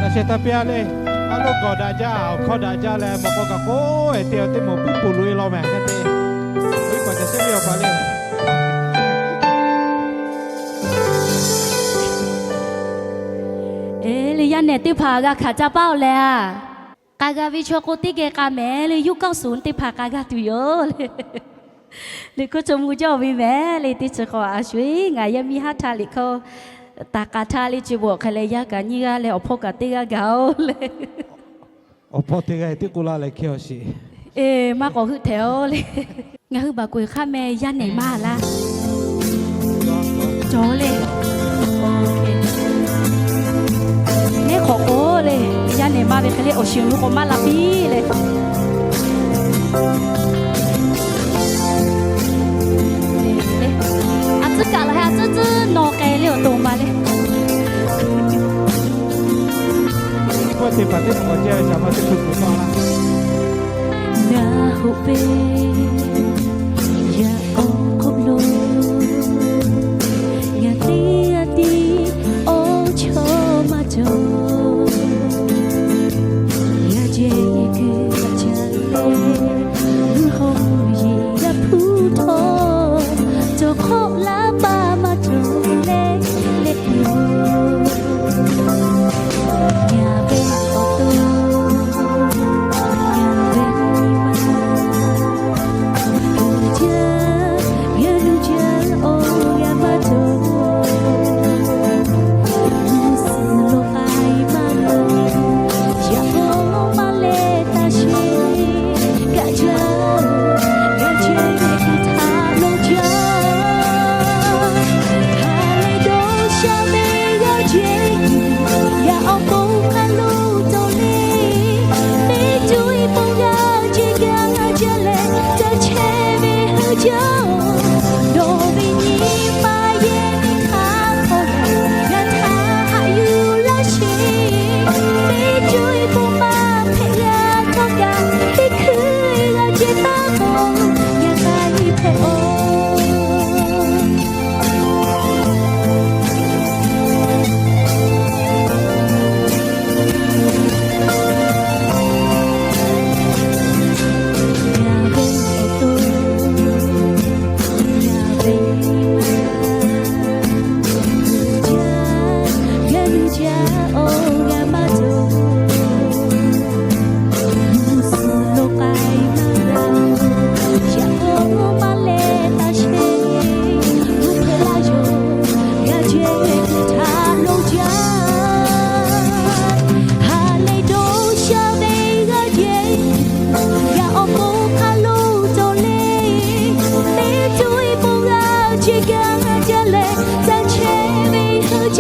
Laꞈ sheh taˇ piˇ-a le. A loˉ gawˬ daꞈ jaˇ, awˬ hkawˇ daꞈ jaˇ leh mawꞈ k'aw kaꞈ k'oˆ-e te, teˇ moˍ puiˉ poˬ loꞈ-e law mehˍ hk'e te. Teˇ hpaˍ caˬ shehˉ ve awˬ paˍ le. Eˬ, le yaˇ nehˬ teˇ hpaˍ g'a hkanˍ ca paˇ-oˬ leh a, k'a g'a ve chaw k'o teˇ geh k'a mehˍ le, yuˇ kaˆ suhˍ teˇ hpaˍ k'a g'a tuˬ yoˬ le. Liꞈ hkawˇ chaw mvuh jaˇ-oˬ ve mehˍ le, teˇ chi hk'awꞈ a sho-eˬ ngaˬ yaˇ miˇ haˉ htaˇ liꞈ hkawˇ taˍ k'a htaˇ le, chi beuꞈ awˬ hk'e leh yaˇ kaꞈ nyiˇ g'aˇ leh awˬ hpawˇ kaꞈ teˇ g'aˇ gaˬ-oˬ le. Awˬ hpawˇ teˇ g'aˇ teˇ k'oˆ laˇ leh hkehˇ-aw sheˍ. Eˬ, maˇ k'awꞈ heuˆ htehꞈ-oˬ le. Ngaˬ hui baˬ k'oꞈ-e hk'aˇ meh yaˇ nehˬ maˇ laˇ. Cawˬ le. Nehˉ hk'awꞈ k'o le, yaˇ nehˬ maˇ ve hk'e le awˬ shiˍ awˬ nu k'awꞈ maˇ la piˇ le. A tcuhˉ kaꞈ laˬ heh, a tcuhˉ tcuhˉ nawˬ k'ai le awˬ to ma le. K'oˆ teˇ hpaˍ teˇ hpaˍ k'awꞈ ceh ve shaˍ ma teˇ hpaˍ k'oˆ ma laˇ. Ngaˬ hoꞈ ve yaꞈ k'aw hk'oˆ lo, ngaˬ teˇ g'aˇ tiˉ awˬ chawˇ maˇ cawˬ. Yaˇ jehˬ yehˬ kuiˬ htaꞈ ca leh, g'uiˬ hawˬ yehˬ yaˇ hpu htawˇ, cawˬ hk'awˆ laˇ paˇ maˇ cawˬ leh leh yoˬ. Ngaˬ ve awˬ to, ngaˬ ve nyi ma,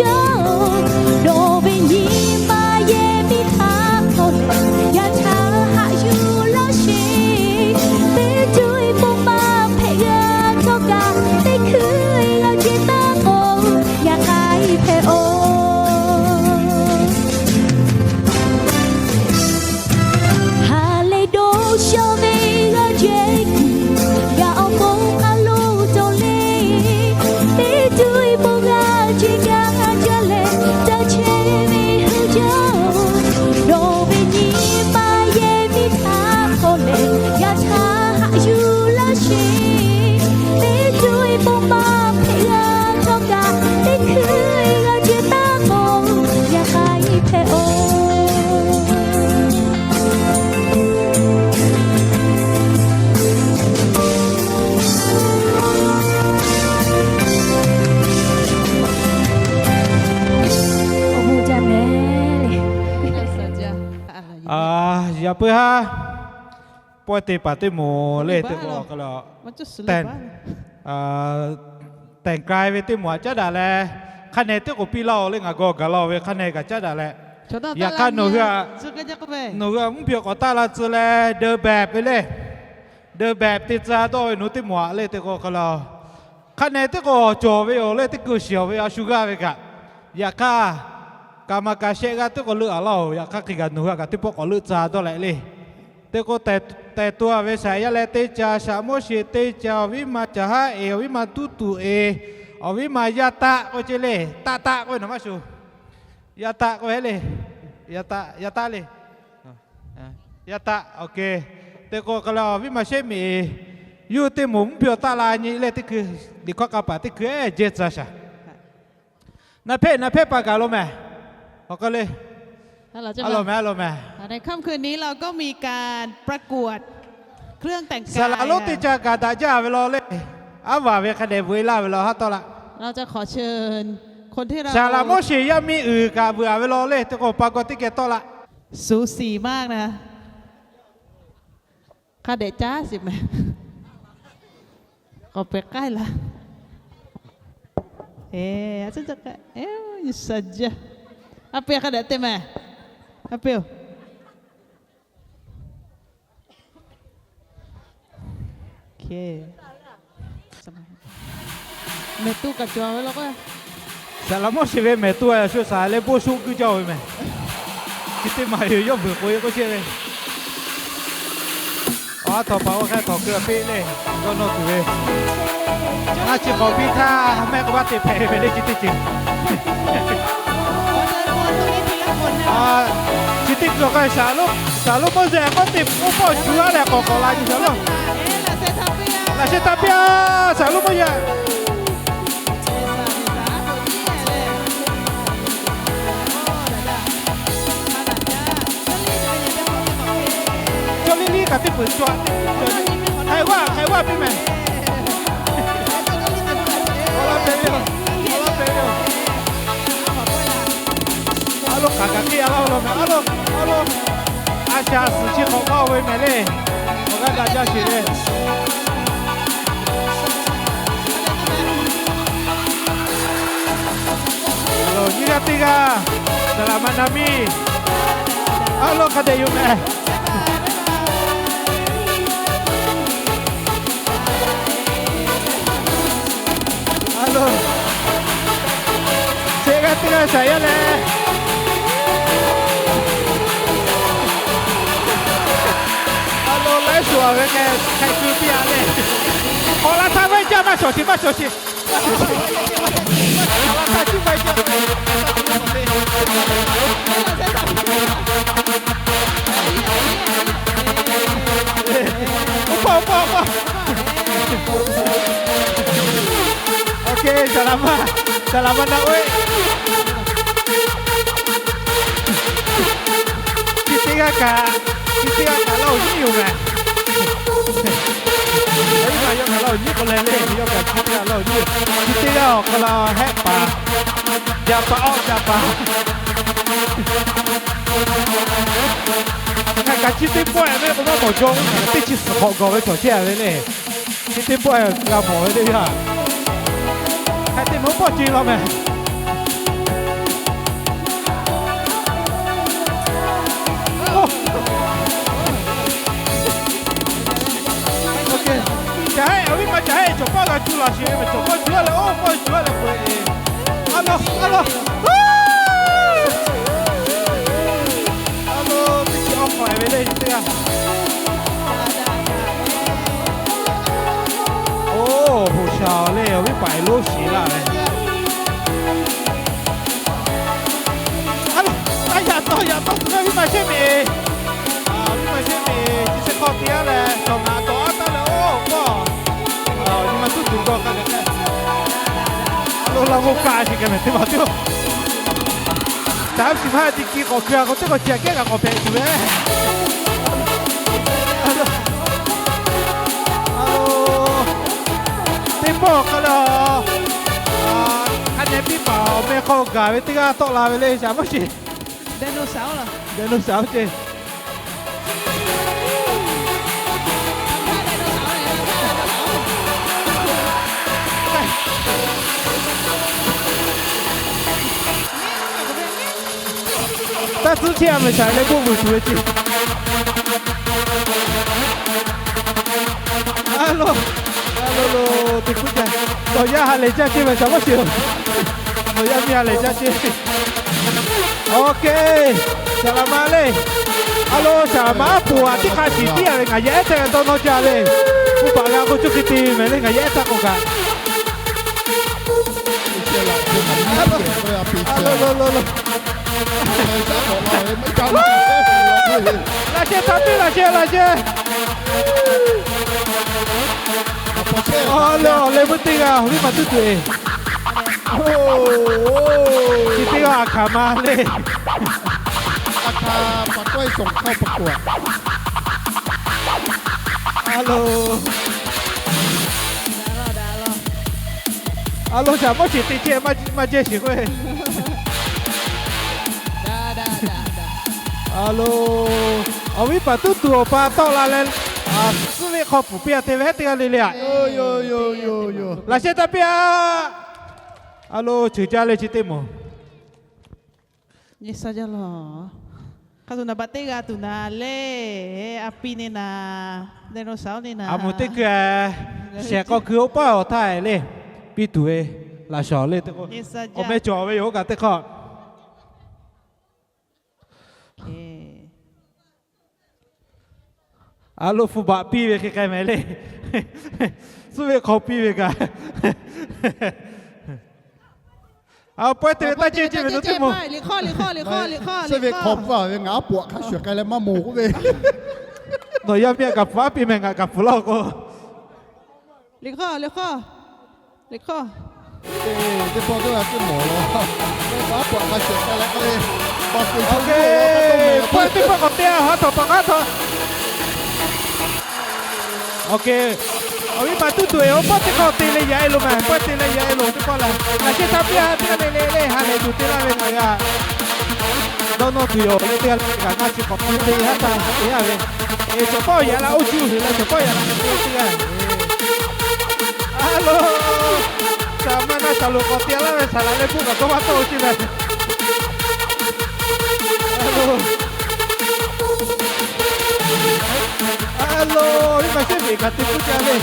Yawˇ, nawˬ ve nyi ma yehˬ miˇ htaꞈ hk'aw leh, yaꞈ hk'aˇ haꞈ yuˬ laˇ sheˍ. Teˇ co e bon maˇ hpehꞈ g'a htawˇ kaꞈ, teˇ hkui g'a ce taˇ k'o, yaꞈ k'ai hpehꞈ-oˬ. Haˍ lehˬ dawˇ sha ve g'a jehˇ kuiˬ, yaꞈ awˬ pon k'a lo cawˬ le. Teˇ co e bon g'a ce g'a jaˇ leh, ca chehˇ ve hui jaˇ-oˬ. Nawˬ ve nyi ma yehˬ miˇ htaꞈ hk'aw leh, yaꞈ hk'aˇ haꞈ yuˬ laˇ sheˍ. Teˇ co e bon maˇ hpehꞈ g'a htawˇ kaꞈ, teˇ hkui g'a ce taˇ k'o, yaꞈ k'ai hpehꞈ-oˬ. Awˬ bon jaˇ mehˍ le. Yaꞈ puiˉ haˉ, pawehˇ te paˍ teˇ moˍ le teˇ k'o, tehꞈ k'ai ve teˇ moˍ aꞈ caˉ daꞈ leh, hk'a neh teˇ k'oˍ piˇ laˇ-oˬ le, ngaˬ g'aw gaˬ laˇ-oˬ ve hk'a neh kaꞈ caˉ daꞈ leh, yaꞈ hk'aˇ nawˬ hui a, nawˬ hui a mvuhˇ piˇ k'awꞈ taˆ la tcuh leh, deu behˬ ve le, deu behˬ te tcuh dawˇ ve nawˬ hui teˇ moˍ aꞈ le teˇ k'o hk'a le, hk'a neh teˇ k'o cawˬ ve yoˬ le, teˇ keu shiˍ ve a shu g'aˇ ve kaꞈ, yaꞈ hk'aˇ, kaˍ maˍ kaˍ shehˆ g'aˇ teˇ k'o leuˆ a laˇ-oˬ. Yaꞈ hk'aˇ hk'e kaꞈ nawˬ hui a kaꞈ teˇ pawˆ k'awꞈ leuˆ tcuh dawˇ leh le. Teˇ k'o, tehˬ to a ve shaˍ yaˇ leh teˇ ca, shaˍ Moˉseˍ teˇ ca, awˬ viˉ ma caˬ haˉ eˍ, awˬ viˉ ma tuˉ tuˬ eˍ, awˬ viˉ ma yaˇ taˆ k'oˆ ce le, taˆ taˆ k'oˆ ve nawˬ maˇ shuˍ. Yaˇ taˆ k'oˆ ve le, yaˇ taˆ, yaˇ taˆ le. Yaˇ taˆ, teˇ k'o hk'a le awˬ viˉ ma shehˉ miˬ, yawˇ teˇ moˍ mvuhˇ piˇ awˬ taˆ la nyi leh teˇ hkui, liꞈ hkawˇ k'a paˍ teˇ hkui ehˉ jehˇ tcuh shaˍ. Naˍ hpehˇ naˍ hpehˇ paˍ gaˬ lo mehˍ. Awˬ k'o le, a lo mehˍ, a lo mehˍ. Saˍ laˍ lonˉ teˇ ca gaˬ daꞈ jaˇ ve law le. Aˉ vaˬ ve hk'a dehꞈ veuꞈ e laˇ ve law haˉ tawˆ laˇ. Saˍ laˍ Moˉseˍ yaˇ miˇ uiˍ kaꞈ veuꞈ a ve law le, teˇ k'o pa gawˇ teˇ geh tawˆ laˇ. Suˍ siˍ maˇ na. Hk'a dehꞈ caˉ shiˍ mehˍ. K'awꞈ pehꞈ k'ai laˇ. Aˉ pehˇ hk'a dehꞈ te mehˍ. Aˉ pehˇ-oˬ. Mehˍ tuˇ kaꞈ cawˬ ve law k'o, Saˍ laˍ Moˉseˍ ve mehˍ tuˇ a shu shaˍ leh bon shu guˇ jaˇ-oˬ ve mehˍ. Chi teˇ maˬ yoˬ, yawˇ vuiˬ k'oꞈ e k'oˆ chehˇ ve. Aˉ htawꞈ paˍ oˇ hk'e htawꞈ keu a peˆ le, dawˇ nawˇ tuˬ ve. Ngaˬ chi k'awꞈ piˇ htaˇ mehˆ k'o vaˇ te hpehꞈ ve le chi teˇ ceuˬ. Chi teˇ ceuˬ k'o, Saˍ laˍ lonˉ Moˉseˍ k'oˆ te oˇ hpawˇ shu a leh k'awꞈ k'awꞈ la nyi shaˍ lonˉ. Laꞈ sheh taˇ piˇ a, Saˍ laˍ lonˉ Moˉseˍ. Chaw liˇ liˇ kaꞈ teˇ peuˬ cawˬ a, hk'e g'aˇ hk'e g'aˇ piˇ mehˍ. Awˬ laˇ hpehꞈ ve yoˬ, awˬ laˇ hpehꞈ ve yoˬ. Aˉ lo hk'aˬ kaꞈ teˇ g'aˇ laˇ lo mehˍ, aˉ lo, aˉ lo, a shaꞈ suhˍ chi hk'awꞈ k'aw ve mehˍ le. Awˬ g'aˇ daꞈ jaˇ sheˍ le. Nyiˇ g'aˇ teˇ g'aˇ, saˍ laˍ ma na miˇ, aˉ lo hk'a dehꞈ yoˬ mehˍ. Aˉ lo, shehˆ g'aˇ teˇ g'aˇ shaˍ yaˇ leh, aˉ lo laiˉ shuˍ a ve hk'e hk'e keu piˇ a le. Awˬ laꞈ htaˇ vaiˇ jaˇ maˇ shawˍ sheˍ, maˇ shawˍ sheˍ. Awˬ laꞈ htaˇ chi ma e, saˍ laˍ ma, saˍ laˍ ma na oˇ e. Chi teˇ g'aˇ kaꞈ, chi teˇ g'aˇ kaꞈ laˇ awˬ nyiˉ yoˬ mehˍ. Aˉ, yawˇ kaꞈ laˇ awˬ nyiˉ k'o leh le, yawˇ kaꞈ chi teˇ g'aˇ laˇ awˬ nyiˉ. Chi teˇ g'aˇ awˬ hk'aw lo hehˆ paˍ, jaˇ paˍ awˆ jaˇ paˍ. Hk'aˬ kaꞈ chi teˇ pawˆ e ve k'o maˇ mawˬ jaw, teˇ chi suhˍ hk'awꞈ gawˬ ve cawˬ chehˇ a ve le. Chi teˇ pawˆ e g'a mawˬ ve teˇ yanˇ, hk'aˬ te meuˇ pawˆ ce law mehˍ. Ca heˆ cawˬ pawˆ g'a cuˇ laˬ sheˍ ve mehˬ, cawˬ pawˆ cuˇ leh oˇ pawˆ cuˇ leh peuˬ. A lo, a lo, a lo, teˇ ceuˬ awˬ hk'awꞈ ve le teˇ g'aˇ. Oˇ, hoꞈ shaˍ le, awˬ viˉ paˍ lonˉ shiˍ laˇ ve. A lo, a yaꞈ taw yaꞈ taw tuˬ ve viˉ ma shehˉ ve, viˉ ma shehˉ ve, chi teˇ hk'awꞈ te a leh, cawˬ ngaˬ dawˬ a taˇ leh oˇ pawˆ. Nyi ma tuˉ tuˬ dawˇ k'ai ve k'ai. A lo, la g'oˇ kaˆ sheˍ k'ai mehˬ teˇ ma tuˬ. Taꞈ shiˍ maˇ ti ki k'awꞈ keu a k'o teˇ k'awꞈ chi aꞈ kehˉ kaꞈ k'awꞈ hpehꞈ tuˬ ve. A lo, teˇ pawˆ k'ai leh, hk'a neh piˇ paˍ awˬ meh hk'aw gaˬ ve teˇ g'aˇ tawˆ la ve le, shaˍ maˇ sheˍ. Dinosaur oˇ ceˇ. Taˇ tcuhˉ chehˇ a mehˬ, shaˍ leh boˆ vuiˬ tuˬ ve ceˇ. A lo, a lo lo, teˇ kuˉ ca. Nawˬ yaˇ ha lehˬ jaˇ ceˇ mehˬ, shaˍ maˇ sheˍ. Nawˬ yaˇ miˇ ha lehˬ jaˇ ceˇ. Oˇ hk'e, shaˍ laꞈ ma le. A lo, shaˍ laꞈ ma aˉ poˍ aꞈ teˇ hk'a shiˍ tiˉ a ve ngaˬ yaˇ ehˉ teˇ g'aˇ dawˇ nawˇ jaˇ le. K'oˆ paˍ g'a k'o cuˇ hk'e te ve mehˬ le, ngaˬ yaˇ ehˉ htaˇ k'o kaꞈ. A lo, lo, lo, lo. Laꞈ sheh htaˇ teˇ laꞈ sheh laꞈ sheh. Awˬ leh awˬ leh meuˇ teˇ g'aˇ awˬ viˉ ma tuˉ tuˬ e. Chi teˇ g'aˇ aˬ hkaˍ ma le. A lo, a lo, shaˍ maˇ sheˍ te chehˇ maˇ jehˇ sheˍ k'o. A lo, awˬ viˉ paˍ tuˉ tuˬ awˬ pa tawˆ la leh, suhˉ ve hk'aw pfuhˍ piˇ a te ve teˇ g'aˇ le le a. Laꞈ sheh htaˇ piˇ a. A lo, ceuˬ jaˇ le chi teˇ moˍ. Nyi sa jaˇ law. Hk'a tuˬ naˍ baꞈ teˇ g'a tuˬ na le, a pi ne na, dinosaur ne na. A moˍ teˇ kuiˬ, shehˍ k'aw kuiˬ oˇ paˆ awˬ htaˇ le, piˇ tuˬ ve, laꞈ shawnˍ le teˇ k'o, awˬ meh cawˬ ve yoˬ oˇ kaꞈ teˇ hk'aw. A lo, hpu baꞈ piˇ ve hk'e k'ai mehˍ le. Suhˉ ve hk'aw piˇ ve kaꞈ. A pawehˇ te ve taˇ ceh ceh ve teˇ moˍ. Suhˉ ve hk'aw pfuhˇ ve ngaˬ aˉ poꞈ hk'a shuˍ k'ai leh maˇ moˍ k'oˆ ve. Nawˬ yaˇ miˇ a kaꞈ pfuhˍ aˉ piˇ mehˍ, ngaˬ kaꞈ pfuhˍ laˇ k'o. Liꞈ hk'awˇ, liꞈ hk'awˇ, liꞈ hk'awˇ. Teˇ pawˆ teˇ g'aˇ teˇ mawˬ law. Teˇ pawˆ k'awꞈ te a, ha htawꞈ paˍ k'aˉ htawꞈ. Awˬ viˉ paˍ tuˉ tuˬ e, oˇ pawˆ teˇ hk'awꞈ te leh yaꞈ e loˬ mehˍ, pawehˇ te leh yaꞈ e loˬ teˇ pawˆ la. Laꞈ sheh htaˇ piˇ a, teˇ g'aˇ le le le, ha lehˬ tuˬ te laˇ ve ngaˬ g'a dawˇ nawˇ tuˬ yoˬ le, teˇ g'aˇ le kaꞈ ngaˇ chi k'awꞈ te haˉ taˇ te a ve. Eˬ, cawˬ pawˆ yaꞈ la oˇ cuˇ heˍ leh cawˬ pawˆ yaꞈ la teˇ g'aˇ. A lo, shaˍ ma na shaˍ loˍ k'awꞈ te laˇ ve saˍ laꞈ leh puˇ kaꞈ dawˇ maˇ tawˆ chi mehˍ. A lo, a lo, viˉ ma shehˉ ve kaꞈ te puˇ ca le.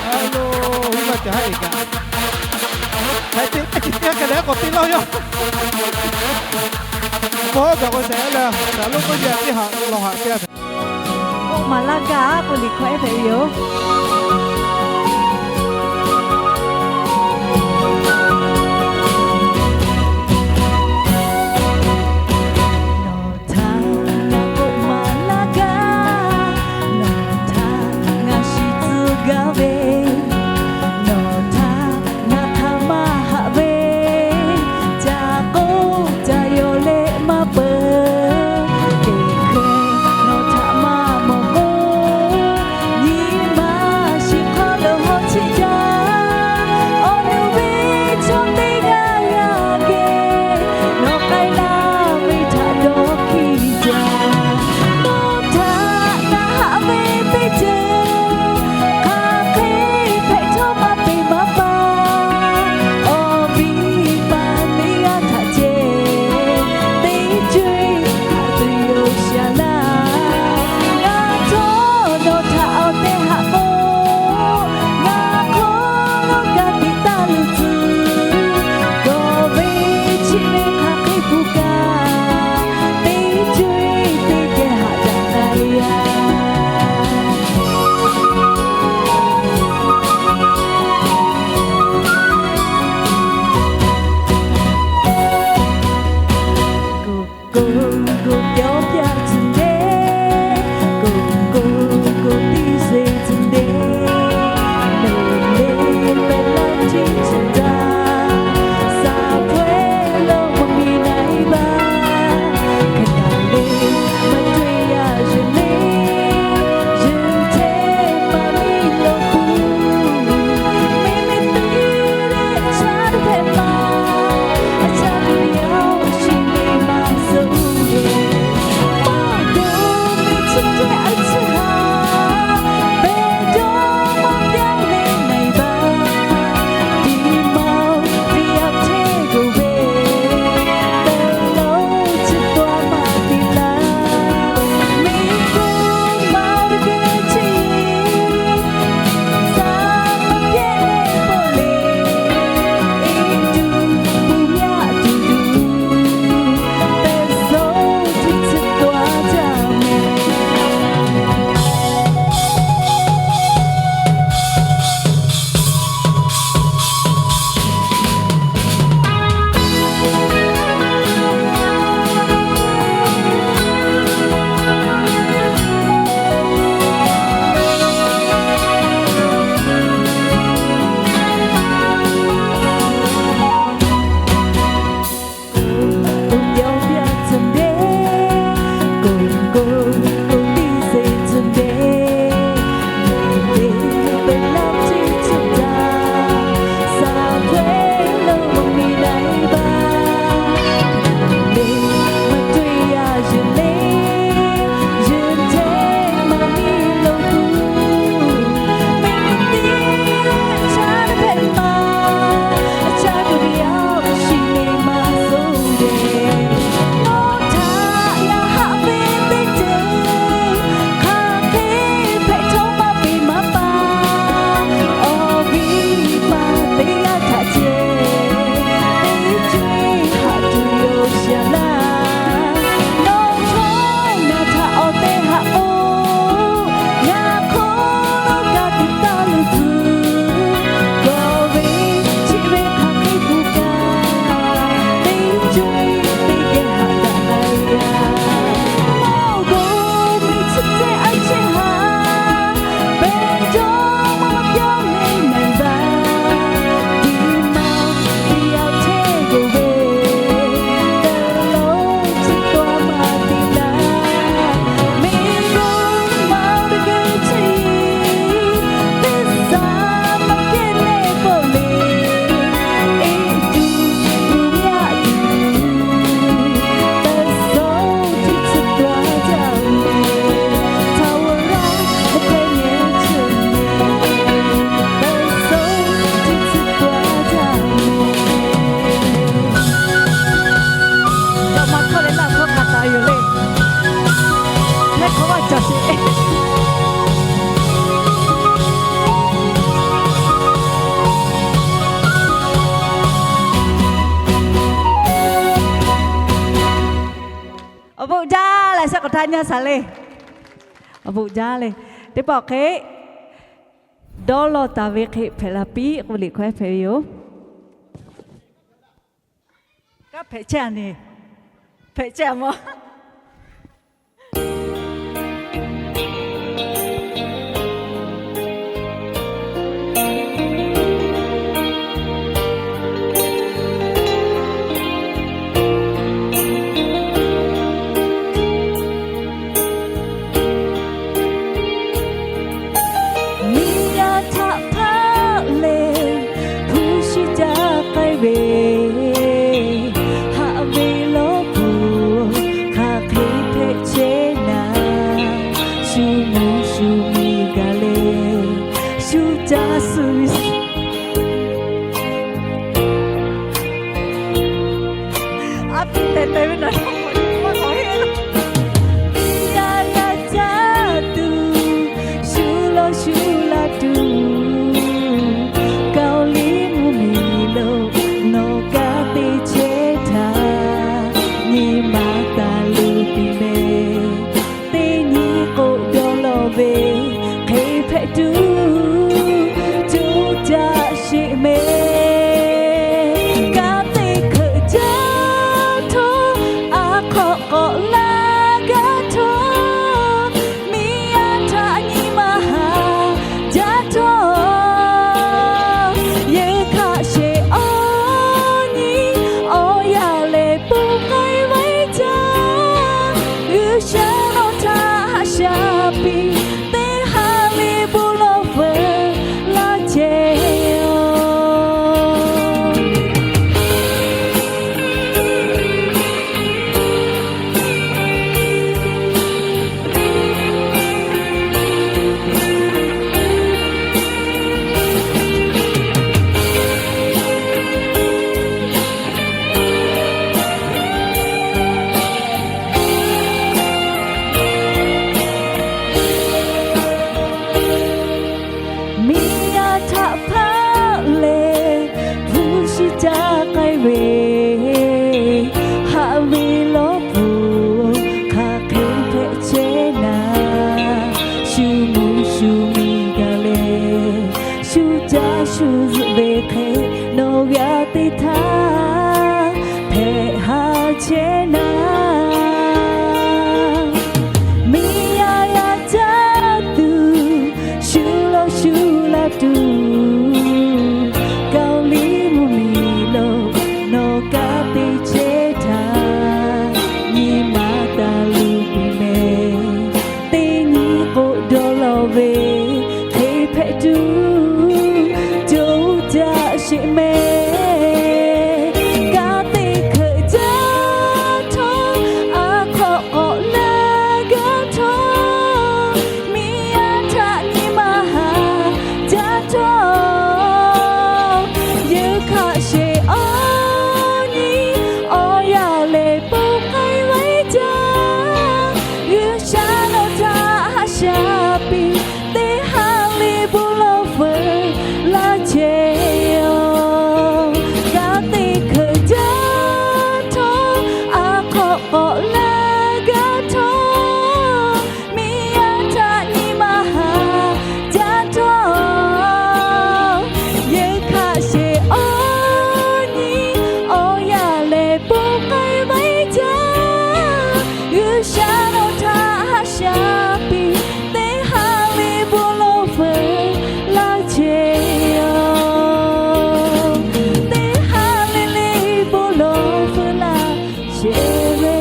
A lo, viˉ ma ca haˉ e kaꞈ. Hk'aˬ hk'e te k'ai leh k'awꞈ te laˇ yaˇ. Mawˬ gaˬ k'o shehˍ leh, shaˍ lonˉ k'oˆ yaˇ teˇ haꞈ lawˬ haꞈ te a. Oˇ maˍ laˇ gaˇ k'o liꞈ hkawˇ ehˉ hpehꞈ ve yoˬ. Nawˬ htaꞈ ngaˬ k'oˆ maˍ laˇ gaˇ, nawˬ htaꞈ ngaˬ shiˍ tcuh gaˇ ve, nawˬ htaꞈ ngaˬ hk'aˬ ma haꞈ ve, ca k'oˆ ca yaw leh maˇ peuˬ. Teˇ hkeh nawˬ htaꞈ maˇ mawˬ k'o, nyi ma Awˬ bon jaˇ leh shehˆ k'awꞈ htaˇ nyaˇ shaˍ le. Awˬ bon jaˇ le. Teˇ pawˆ hk'e dawˇ lawˇ taˍ ve hk'e hpehꞈ la piˇ k'oˆ ve liꞈ hkawˇ hpehꞈ ve yoˬ. Kanˉ hpehꞈ chehˇ a ne. Hpehꞈ chehˇ a mawˇ. Miˬ yaˇ htaꞈ hpaˆ leh hpu shi caˇ k'ai ve, haꞈ ve lawˇ peuˬ hk'aˬ hk'e hpehꞈ chehˇ naˍ, shu mvuhˇ shu miˬ gaˬ leh shu caˇ suh ve a pu te te ve na, a yaˇ yaˇ caˇ tuˬ shu lawˇ shu la tuˬ, Kaoˍliˇ mvuhˇ miˬ lo nawˬ kanˉ te chehˇ htaˇ, nyi ma taˍ luˬ piˇ meh. Teˇ nyi k'o dawˇ lawˇ ve hk'e hpehꞈ tuˬ, coˇ caˆ sheˍ meh. Kanˉ te hkeuꞈ jaˇ htawˇ, a hk'awꞈ k'awꞈ laˇ gaˇ htawˇ, miˬ yaˇ htaꞈ nyi ma haˍ jaˇ htawˇ, yehˬ hkaꞈ sheˍ awˬ nyi awˬ yaˇ lehˬ ponˬ k'ai ve caˇ, G'uiˬsha nawˬ htaꞈ haꞈ shaˍ piˇ, teˇ ha lehˬ bon lawˬ feuˍ laˇ chehˇ a. Miˬ yaˇ htaꞈ hpaˆ leh hpu shi caˇ k'ai ve, haꞈ ve lawˇ peuˬ hk'aˬ hk'e hpehꞈ chehˇ naˍ, shu mvuhˇ shu miˬ gaˬ leh shu caˇ shu zuhꞈ ve hk'e, nawˬ g'a te htaˇ hpehꞈ ha chehˇ naˍ. Miˬ yaˇ yaˇ caˇ tuˬ shu lawˇ shu la tuˬ, Kaoˍliˇ mvuhˇ miˬ lo nawˬ kanˉ te chehˇ htaˇ, nyi ma taˍ luˬ piˇ meh. Teˇ nyi k'o dawˇ lawˇ ve hk'e hpehꞈ tuˬ, coˇ caˆ sheˍ meh. Kanˉ te hkeuꞈ jaˇ htawˇ, a hk'awꞈ k'awꞈ laˇ gaˇ htawˇ, miˬ yaˇ htaꞈ nyi ma haˍ jaˇ htawˇ, yehˬ hkaꞈ sheˍ awˬ nyi awˬ yaˇ lehˬ ponˬ k'ai ve caˇ, G'uiˬsha nawˬ htaꞈ haꞈ shaˍ piˇ, teˇ ha lehˬ bon lawˬ feuˍ laˇ chehˇ a. Kanˉ te hkeuꞈ jaˇ htawˇ, a hk'awꞈ k'awꞈ laˇ gaˇ htawˇ, miˬ yaˇ htaꞈ nyi ma haˍ jaˇ htawˇ, yehˬ hkaꞈ sheˍ awˬ nyi awˬ yaˇ lehˬ ponˬ k'ai ve caˇ, G'uiˬsha nawˬ htaꞈ haꞈ shaˍ piˇ, teˇ ha lehˬ bon lawˬ feuˍ laˇ chehˇ a. Teˇ ha lehˬ lehˬ bon lawˬ feuˍ laˇ chehˇ ve.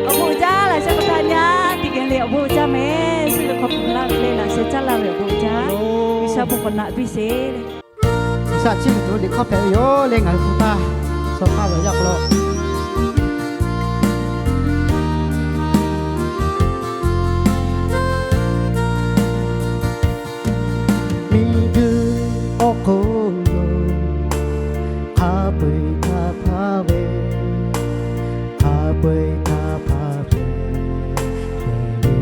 Awˬ bon jaˇ laꞈ sheh hk'aw htaˇ nyaˇ teˇ geh le awˬ bon jaˇ meh. Suh ve hk'aw hpu laˇ ve le laꞈ sheh caˇ laˇ ve awˬ bon jaˇ. G'uiˬsha bon k'awꞈ naꞈ piˇ sheˍ. G'uiˬsha chiˇ mvuh tuˬ liꞈ hk'aˇ hpehꞈ ve yoˬ le ngaˬ hui hpu taˇ. Shaw hk'aˇ ve yaˇ hk'aw lo miˬguiˬ awˬ hk'oˆ lo hk'a peu-eˬ htaˇ hpaˇ ve, hk'a peu-eˬ htaˇ hpaˇ ve, hpehꞈ ve.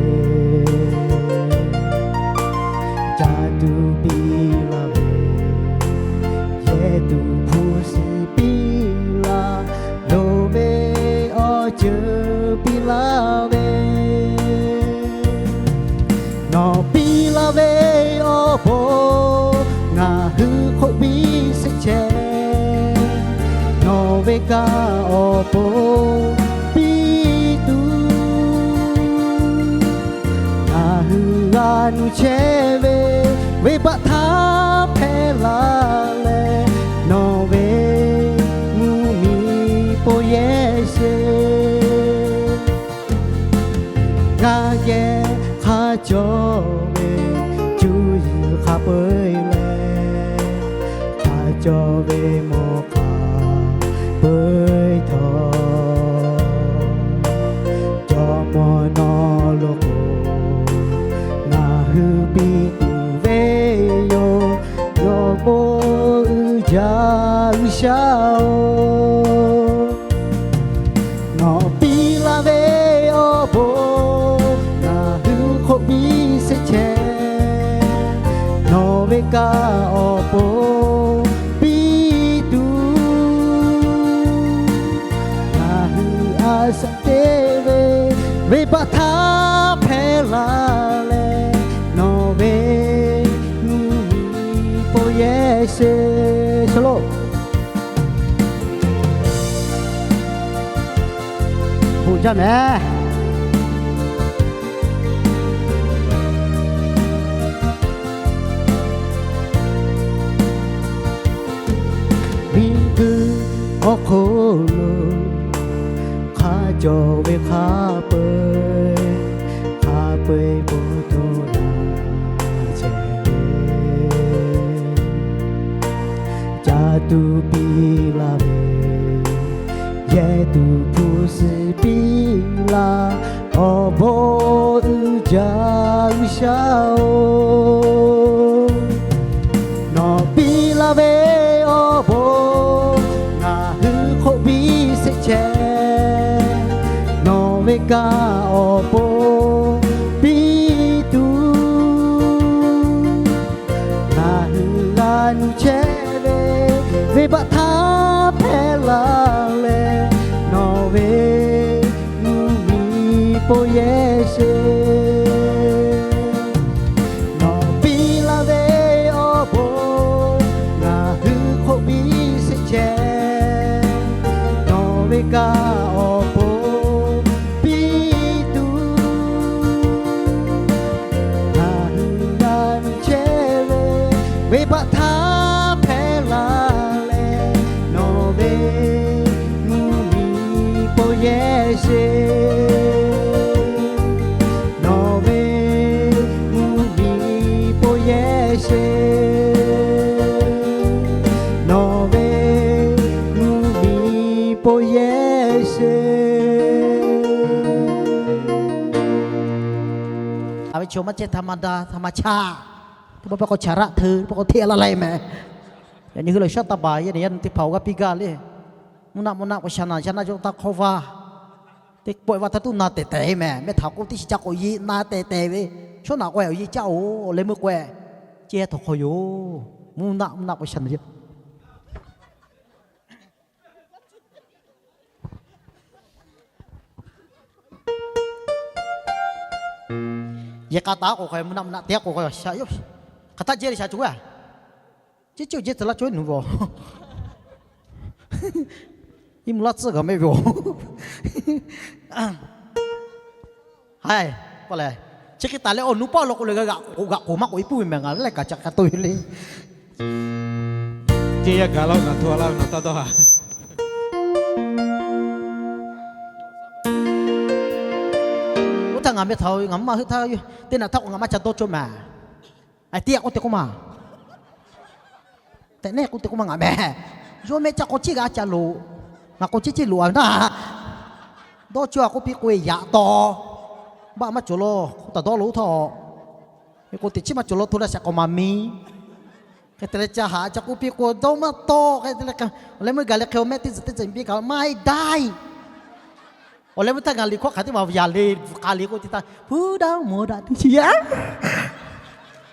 kaˇ awˬ pon piˇ tuˬ, ngaˬ hui g'a nu chehˇ ve venˇbaˆ htaˇ hpehˇ la leh, nawˬ ve mvuhˇmiˬ pon yehˇ sheˍ. Ngaˬ geh hk'a cawˬ ve cuˇ yiˍ hk'a peu-eˬ leh, hk'a cawˬ ve mawˬ hk'a peu-eˬ htawˇ, jawˇmawˇ nawˬ lo k'o, ngaˬ hui piˇ tuˬ ve yoˬ. Yawˇ bon uiˍ jaˇ G'uiˬsha-oˬ, nawˬ piˇ laˇ ve awˬ bon ngaˬ hui hk'oˆ piˇ sheˍ chehˇ. Nawˬ ve kaˇ awˬ pon piˇ tuˬ, ngaˬ hui a shaꞈ teˇ ve venˇbaˆ htaˇ hpehˇ la leh, nawˬ ve mvuhˇmiˬ pon yehˇ sheˍ. Solo. Bvuhꞈ jaˇ mehˍ. Miˬguiˬ awˬ hk'oˆ lo hk'a cawˬ ve hk'a peu-eˬ, hk'a peu-eˬ bon htoˇ na chehˇ ve, caˇ tuˬ piˇ laˇ ve, yehˇ tuˬ hpu shiˍ piˇ laˇ, awˬ bon uiˍ jaˇ G'uiˬsha-oˬ, nawˬ piˇ laˇ ve awˬ bon ngaˬ hui hk'oˆ piˇ sheˍ chehˇ. Nawˬ ve kaˇ awˬ pon piˇ tuˬ, ngaˬ hui g'a nu chehˇ ve venˇbaˆ htaˇ hpehˇ la leh, nawˬ ve mvuhˇmiˬ pon yehˇ sheˍ. Nawˬ piˇ laˇ ve awˬ bon ngaˬ hui hk'oˆ piˇ sheˍ chehˇ. Nawˬ ve kaˇ awˬ pon piˇ tuˬ, ngaˬ hui g'a nu chehˇ ve venˇbaˆ htaˇ hpehˇ la leh, nawˬ ve mvuhˇmiˬ pon yehˇ sheˍ. Nawˬ ve mvuhˇmiˬ pon yehˇ sheˍ. Nawˬ ve mvuhˇmiˬ pon yehˇ sheˍ. A ve chaw maˇ cehˇ htaˇ maˇ daꞈ htaˇ maˇ chaˇ. Teˇ pawˆ pawˆ k'o chaˍ raˆ hteu, pawˆ k'o hteˇ laˇ leh mehˍ. Yaꞈ nyi hui laˬ shaˉ taˇ baˬ, yaꞈ nyi hui teˇ hpaˍ-oˬ g'a piˇ gaˇ le. Mvuhˇ naˆ mvuhˇ naˆ k'o sha naˬ sha naˆ yawˇ taˇ hk'awˇ vaˇ. Teˇ pawˆ vaˇ htaˇ tuˉ na tehˬ tehˬ ve mehˍ. Mehˆ htaꞈ k'oˆ teˇ shiˍ ca k'awꞈ yeꞈ na tehˬ tehˬ ve, shawˉ naꞈ k'o awˬ yeꞈ caˇ-oˬ, awˬ leh meuˇ k'o ceˇ htawꞈ hk'aw yoˬ. Mvuhˇ naˆ mvuhˇ naˆ k'o sha naˬ yawˇ Yehˬ k'a taˍ k'o k'o, mvuhˇ naˆ mvuhˇ naˆ te k'o k'o, sha yawˇ hk'aˬ htaˇ jehˇ le sha cawˬ ve. Ceˇ ceˇ jehˇ tcuh laˇ cawˬ ve nuˬ ve. Iˉ mvuhˇ laˇ tcuhˇ g'a mehˆ ve. Haiˬ, paw lehˬ, chi hk'e taˍ leh awˬ nu paˇ lo k'o leh g'a k'oˍ g'a k'oˍ maˇ k'oˍ iˉ puiˉ ve mehˬ, ngaˬ lehˬ kaꞈ ca hk'a to ve le. Ceˇ yaˇ gaˬ la naˬ hto la ve naˬ taˇ dawˇ haꞈ. Oˇ htaˇ ngaˬ meh htaꞈ ngaˬ maˇ heuˆ htaˇ, teˇ naꞈ htaˇ k'o ngaˬ maˇ ca dawˇ cawˇ mehˬ. Teˇ yaꞈ k'oˆ te k'oˆ maˬ. Tehꞈ nehˆ k'oˆ te k'oˆ maˬ ngaˬ mehˬ. Yawˇ mehˆ ca k'aw ciˉ g'a ca loꞈ. Ngaˬ k'aw ciˉ ciˉ loꞈ a ve naˇ. Dawˇ cawˇ a k'oˆ piˇ k'o yaꞈ taw. Baˆ maˇ cawˬ law k'oˆ taˍ dawˇ lo htawˇ. K'o teꞈ chiˉ maˇ cawˬ law hto la shaꞈ k'awꞈ maˍ miˬ. Hk'e te leh ca haꞈ ca k'oˆ piˇ k'o dawˇ maˇ taw hk'e te leh, awˬ leh meuˇ gaˬ leh hk'e awˬ mehˆ teˇ tzuhˬ teˇ tzuhˬ biˇ kaꞈ maˇ heˆ daiˇ. Awˬ leh meuˇ htaˇ ngaˬ liꞈ hkawˇ hk'aˬ teˇ maˬ yaꞈ le k'aˬ le k'o te htaˇ, hpu daˇ mawˬ daꞈ teˇ chi yaˇ.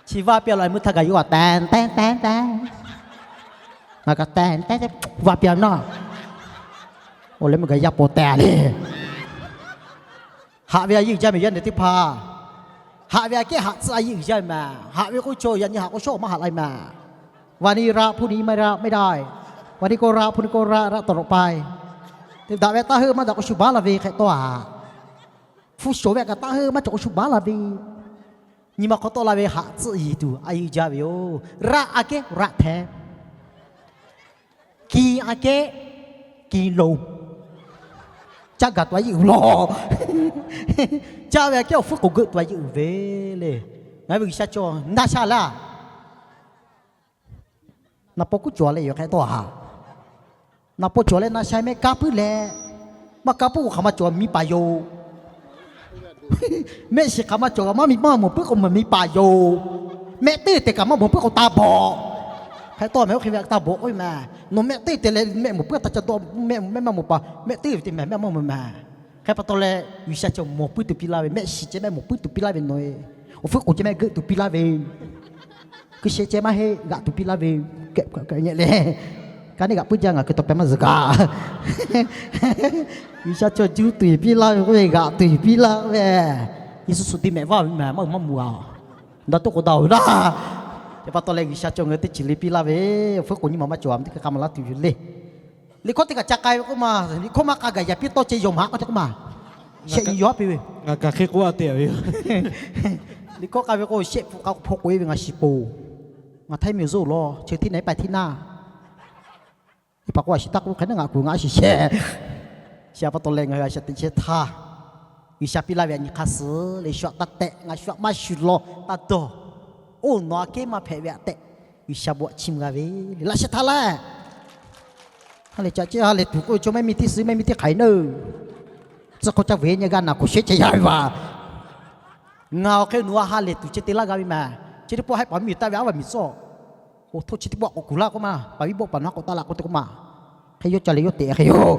Chi vaˇ piˇ a law, meuˇ htaˇ gaˬ yawˇ a tehˬ tehˬ tehˬ tehˬ. Ngaˬ kaꞈ tehˬ tehˬ vaˇ piˇ a naˇ. Awˬ leh meuˇ gaˬ yaˇ paw teh a le. Haꞈ ve a yeˇ uiˍ jaˇ mehˬ yaˇ nehˬ teˇ hpaˍ. Haꞈ ve aꞈ kehˉ haꞈ tcuh a yeˇ uiˍ jaˇ mehˬ. Haꞈ ve k'oˆ chaw yaꞈ nyi haꞈ k'o shawˉ maˇ haꞈ la mehˬ. วันนี้รัก พรุ่งนี้ไม่รัก ไม่ได้ วันนี้ก็รัก พรุ่งนี้ก็รัก รักตลอดไป Daꞈ ve taˇ heuˆ maˇ daꞈ k'o shu baˉ la ve hk'e tawˇ a. Hpu shawˍ ve kaꞈ taˇ heuˆ maˇ cawˬ k'o shu baˉ la ve. Nyi ma hk'aw tawˆ la ve haꞈ tcuhˆ yiˍ tuˬ a yuˬ jaˇ ve yoˬ. Raˆ aꞈ kehˉ raˆ hteˇ. Ki aꞈ kehˉ ki lo. Caˇ gaˬ tuˬ a yeˇ uiˍ law. Caˇ ve aꞈ kehˉ awˬ hpfuhˇ k'oˍ geuˆ tuˬ a yeˇ uiˍ ve le. Ngaˬ hui ve G'uiˬsha cawˬ na sha laˇ. Na paw kuˉ cawˬ leh yoˬ hk'e tawˇ a. Na paw cawˬ leh na sha mehˆ kaˇ puiˉ leh, maˇ kaˇ puiˉ k'o hk'aˬ ma cawˬ miˇ paˍ yoˬ. Mehˆ shiˍ hk'aˬ ma cawˬ kaꞈ maˇ miˇ maˇ mawˬ puiˉ k'o mawˬ miˇ paˍ yoˬ. Mehˆ teˇ teꞈ kaꞈ maˇ mawˬ puiˉ k'o taˇ bawꞈ. Hk'e tawˇ mehˍ oˇ hk'e ve taˇ bawꞈ k'oˆ ve mehˍ. Nawˬ mehˆ teˇ teꞈ leh mehˆ mawˬ puiˉ taˇ ca dawˇ mehˆ mehˆ maˇ mawˬ paˍ mehˆ teˇ ve teˇ mehˍ mehˆ maˇ mawˬ mehˍ. Hk'e pa taw leh G'uiˬsha cawˬ mawˬ puiˉ tuˬ piˇ laˇ ve, mehˆ shiˍ ceh mehˆ mawˬ puiˉ tuˬ piˇ laˇ ve nawˬ e. Awˬ hpfuhˇ k'oˍ ceh mehˆ geuˆ tuˬ piˇ laˇ ve. Kuiˬ sheh ceh maˇ heˆ g'aꞈ tuˬ piˇ laˇ ve. K'ai nyi leh, ka neˉ g'aꞈ puiˉ jaˇ ngaˬ kuiˬ taw pehꞈ maˇ zuhˬ kaꞈ. G'uiˬsha cawˬ juˇ tuˬ piˇ laˇ ve k'oˆ ve, g'aꞈ tuˬ piˇ laˇ ve. Yeˍsuˆ suhˍ tiˉ mehꞈ vaˇ ve mehˍ maˇ uiˍ maˇ mvuh a. Daꞈ toˆ k'o daꞈ oˬ daꞈ. Hk'e pa taw leh G'uiˬsha cawˬ ngaˬ hui teˇ ceuˬ le piˇ laˇ ve, awˬ hpfuhˇ k'oˍ nyi ma maˇ cawˬ a, teˇ hk'e k'a maˍ laˇ tuˬ yoˬ le. Liꞈ hkawˇ teˇ kaꞈ ca k'ai ve k'oˆ ma, liꞈ hkawˇ maˇ k'a gaˬ yaꞈ piˇ tawˇ ceh yawˬ maˍ k'oˆ te k'oˆ ma. Shehˆ nyi yawˬ a piˇ ve. Ngaˬ kaꞈ hk'e k'oˆ a te ve yoˬ. Liꞈ hkawˇ k'a ve k'o shehˆ pfuhˆ k'a hpaw k'oꞈ e ve ngaˬ shiˍ poˬ. Ngaˬ htaiˇ miˬ zuhˆ lawˬ, chi teˇ naˍ iˉ pa teˇ naˇ. Iˉ pa k'oˆ a shiˍ taˇ k'oˆ hk'e naˉ ngaˬ kuˬ ngaˬ a shiˍ shehˆ. Chi a pa taw leh ngaˬ hui a shaꞈ teꞈ chehˇ htaˇ, G'uiˬsha piˇ laˇ ve a nyi hk'aˇ suh le shu aꞈ taˇ tehꞈ, ngaˬ shu aꞈ maˇ shuˍ law taˇ dawˇ. Oˇ nawˬ aꞈ kehˉ maˇ hpehꞈ ve aꞈ tehꞈ, G'uiˬsha bon aꞈ chiˇ mvuh g'a ve le laꞈ sheh htaˇ laˇ. Ha lehˬ caꞈ ceˇ ha lehˬ tuˬ k'oˆ ve chaw mehˆ miˇ teˇ suh mehˆ miˇ teˇ hk'aˬ hk'e naˇ. Tcuh hk'aw caˇ vuiˬ nyi g'a naˬ hk'oꞈ shehˆ ceh yaˇ ve vaˬ. Ngaˬ awˬ hk'e nawˬ a ha lehˬ tuˬ ceh te laˇ g'a ve mehˍ. Chi teˇ pawˆ haiˉ paˍ miˇ yuˬ taˍ ve aˉ vaˬ miˬ tcuhˇ. Oˬ htoˇ chi teˇ pawˆ k'oꞈ kuˬ laˇ k'oˆ ma, paˍ viˉ bawˆ paˍ nawˬ ha k'awꞈ taˇ laꞈ k'oˆ te k'oˆ ma. Hk'e yawˇ ca leh yawˇ tehꞈ hk'e yoˬ.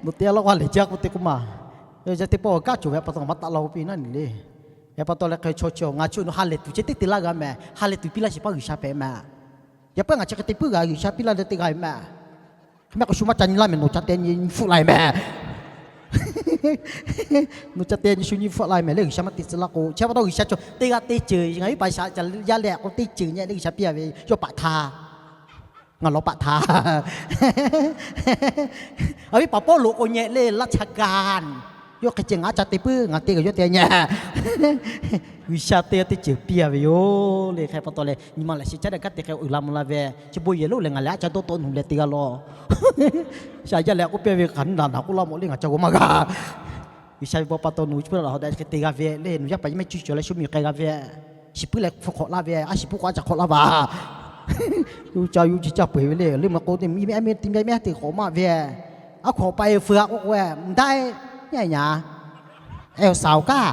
Nawˬ te laˇ k'o ha lehˬ jaˇ k'oˆ te k'oˆ ma. Yawˇ ca teˇ pawˆ kanˉ cawˬ ve pa taw maˇ taˆ laˇ k'oˆ piˇ naˉ nyi le. Yaꞈ pa taw leh hk'e chaw chi ngaˬ chi nawˬ ha lehˬ tuˬ ceh teˇ te laˇ g'a mehˍ, ha lehˬ tuˬ piˇ laˇ shiˍ paˇ G'uiˬsha hpehꞈ mehˍ. Yaꞈ puiˉ ngaˬ chi hk'e te puiˉ g'a G'uiˬsha piˇ laˇ leh te g'a ve mehˍ. Hk'e mehˆ k'o shu maˇ ca nyi laˇ mehˍ, nawˬ ca te nyi hpfuhˆ la mehˍ. Nawˬ ca te nyi shu nyi hpfuhˆ la mehˍ leh G'uiˬsha maˇ te tcuh laˇ k'o, chi pa taw G'uiˬsha cawˬ te g'a teˇ ceuˬ ngaˬ viˉ paˍ shaꞈ ca yaˇ leh k'o teˇ ceuˬ nyi leh G'uiˬsha piˇ a ve yawˇ paˍ htaˇ. Ngaˬ lawˬ paˍ htaˇ. Awˬ viˉ paˍ Pawˇluꞈ k'o nyi leh laˇ cha kaꞈ, yawˇ hk'e ceh ngaˬ ca te puiˉ ngaˬ te kaꞈ yawˇ te nyi. G'uiˬsha te teˇ ceuˬ piˇ a ve yoˬ le. Hk'e pa taw leh nyi ma laꞈ sheh caˉ daꞈ kaˉ te hk'e uiˍ la mvuh la ve, chi bon yehˬ lonˉ leh ngaˬ lehˬ a ca dawˇ tawˆ nuˬ leh te g'a law. Sha yaˇ leh k'oˆ piˇ ve hk'aˬ naˬ naˬ k'oˆ laˇ mawˬ le ngaˬ ca g'aw maˇ g'a. G'uiˬsha ve bon pa taw nawˬ hui chi puiˉ la hawꞈ daꞈ hk'e te g'a ve le, nawˬ yaˇ paˍ yaˇ mehˆ cuˇ cawˬ leh shu miˬ k'ai g'a ve, shiˍ puiˉ leh hpu hk'awꞈ laˇ ve, a shiˍ puiˉ k'o a ca hk'awꞈ laˇ vaˬ. Oˇ ca yuˬ chi caˇ peu eˬ ve le, le ma k'o teˇ miˇ mehˆ teˇ mehˆ teˇ hk'awꞈ maˇ ve, aˉ hkawꞈ pa e feu a k'oˆ k'o, mvuhˇ daꞈ e nyaˇ nyaˇ, e awˬ saˍ awˬ kaˇ.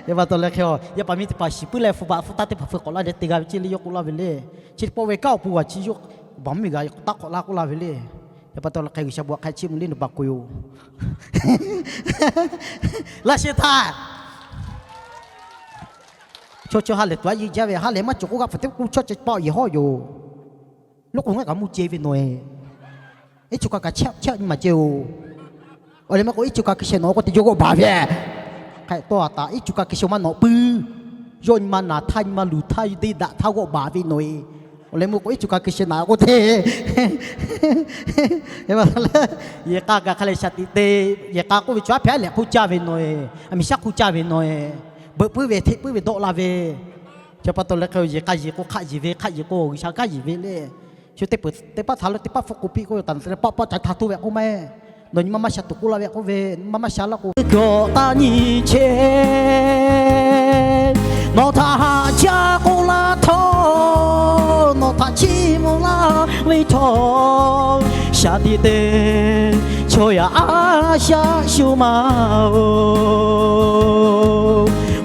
Yaꞈ pa taw leh hk'e yaˇ paˍ miˇ teˇ hpaˍ shiˍ puiˉ leh hpu baꞈ hpu taˇ teˇ hpaˍ feu hk'awꞈ laˇ leh te g'a ve ceˇ le yawˇ k'oˆ laˇ ve le. Chi teˇ pawˆ ve kanˉ awˬ pon g'a chi yawˇ baˬ mvuhˇmiˬ g'a taˇ hk'awꞈ laˇ k'oˆ laˇ ve le. Yaꞈ pa taw leh hk'e G'uiˬsha bon hk'a chiˇ mvuh le nawˬ baˬ k'oꞈ yoˬ. Laˇ sheh htaˇ, chaw chaw ha lehˬ tuˬ a yeˇ jaˇ ve, ha lehˬ maˇ cawˬ k'oˆ g'a hpfuhꞈ teˇ k'oˆ chawˇ ceh paˆ yehˬ hawˉ yoˬ. Loˉ k'oˍ ngaˇ kaꞈ mvuhˇ ceh ve nawˬ e, iˉ co ka kaꞈ chehˇ chehˇ nyi ma ceh oˬ. Awˬ leh maˇ k'o iˉ co ka hkui sheh nawˬ k'oˆ te yawˇ g'awˆ baˬ ve. Hk'e tawˇ a taꞈ iˉ co ka hkui sheh maˇ nawꞈ puiˉ. Yawˇ nyi ma naˍ htaˇ nyi ma luˬ htaˇ deˇ daꞈ htaˇ g'awˆ baˬ ve nawˬ e. Awˬ leh maˇ k'o iˉ co ka hkui sheh naˍ k'oˆ te. Yehˬ k'a kaꞈ hk'a lehˬ shaˍ tiꞈ te, yehˬ k'a k'oˆ ve chaw aˉ hpehꞈ aˉ lehꞈ hk'oˆ caˇ ve nawˬ e, aˬ miˍ shaˉ hk'oˆ caˇ ve nawˬ e, beuꞈ puiˉ ve hteꞈ puiˉ ve dawˆ la ve. Chi pa taw leh hk'e yehˬ k'a yeˬ k'o hk'aˆ yeˬ ve, hk'aˆ yeˬ k'o G'uiˬsha kanˉ yeˬ ve le. Shu teˇ peuˬ teˇ paˉ htaꞈ lo teˇ paˉ hpfuhˆ k'oˍ piˇ k'oˆ ve taˍ leh teˇ paˆ paˆ ca htaˇ htoˇ ve k'oˆ maˇ heˆ. Nawˬ nyi ma maˇ sha tuˬ k'oˆ la ve k'oˆ ve, maˇ maˇ sha laˇ k'o, dawˬ taˇ nyi chehˇ. Nawˬ htaꞈ haꞈ jaˇ k'oˆ laˇ htawˇ, nawˬ htaꞈ chiˇ mvuh laˇ ve htawˇ, shaˍ tiꞈ te chaw yaꞈ a shaꞈ shu ma oˬ.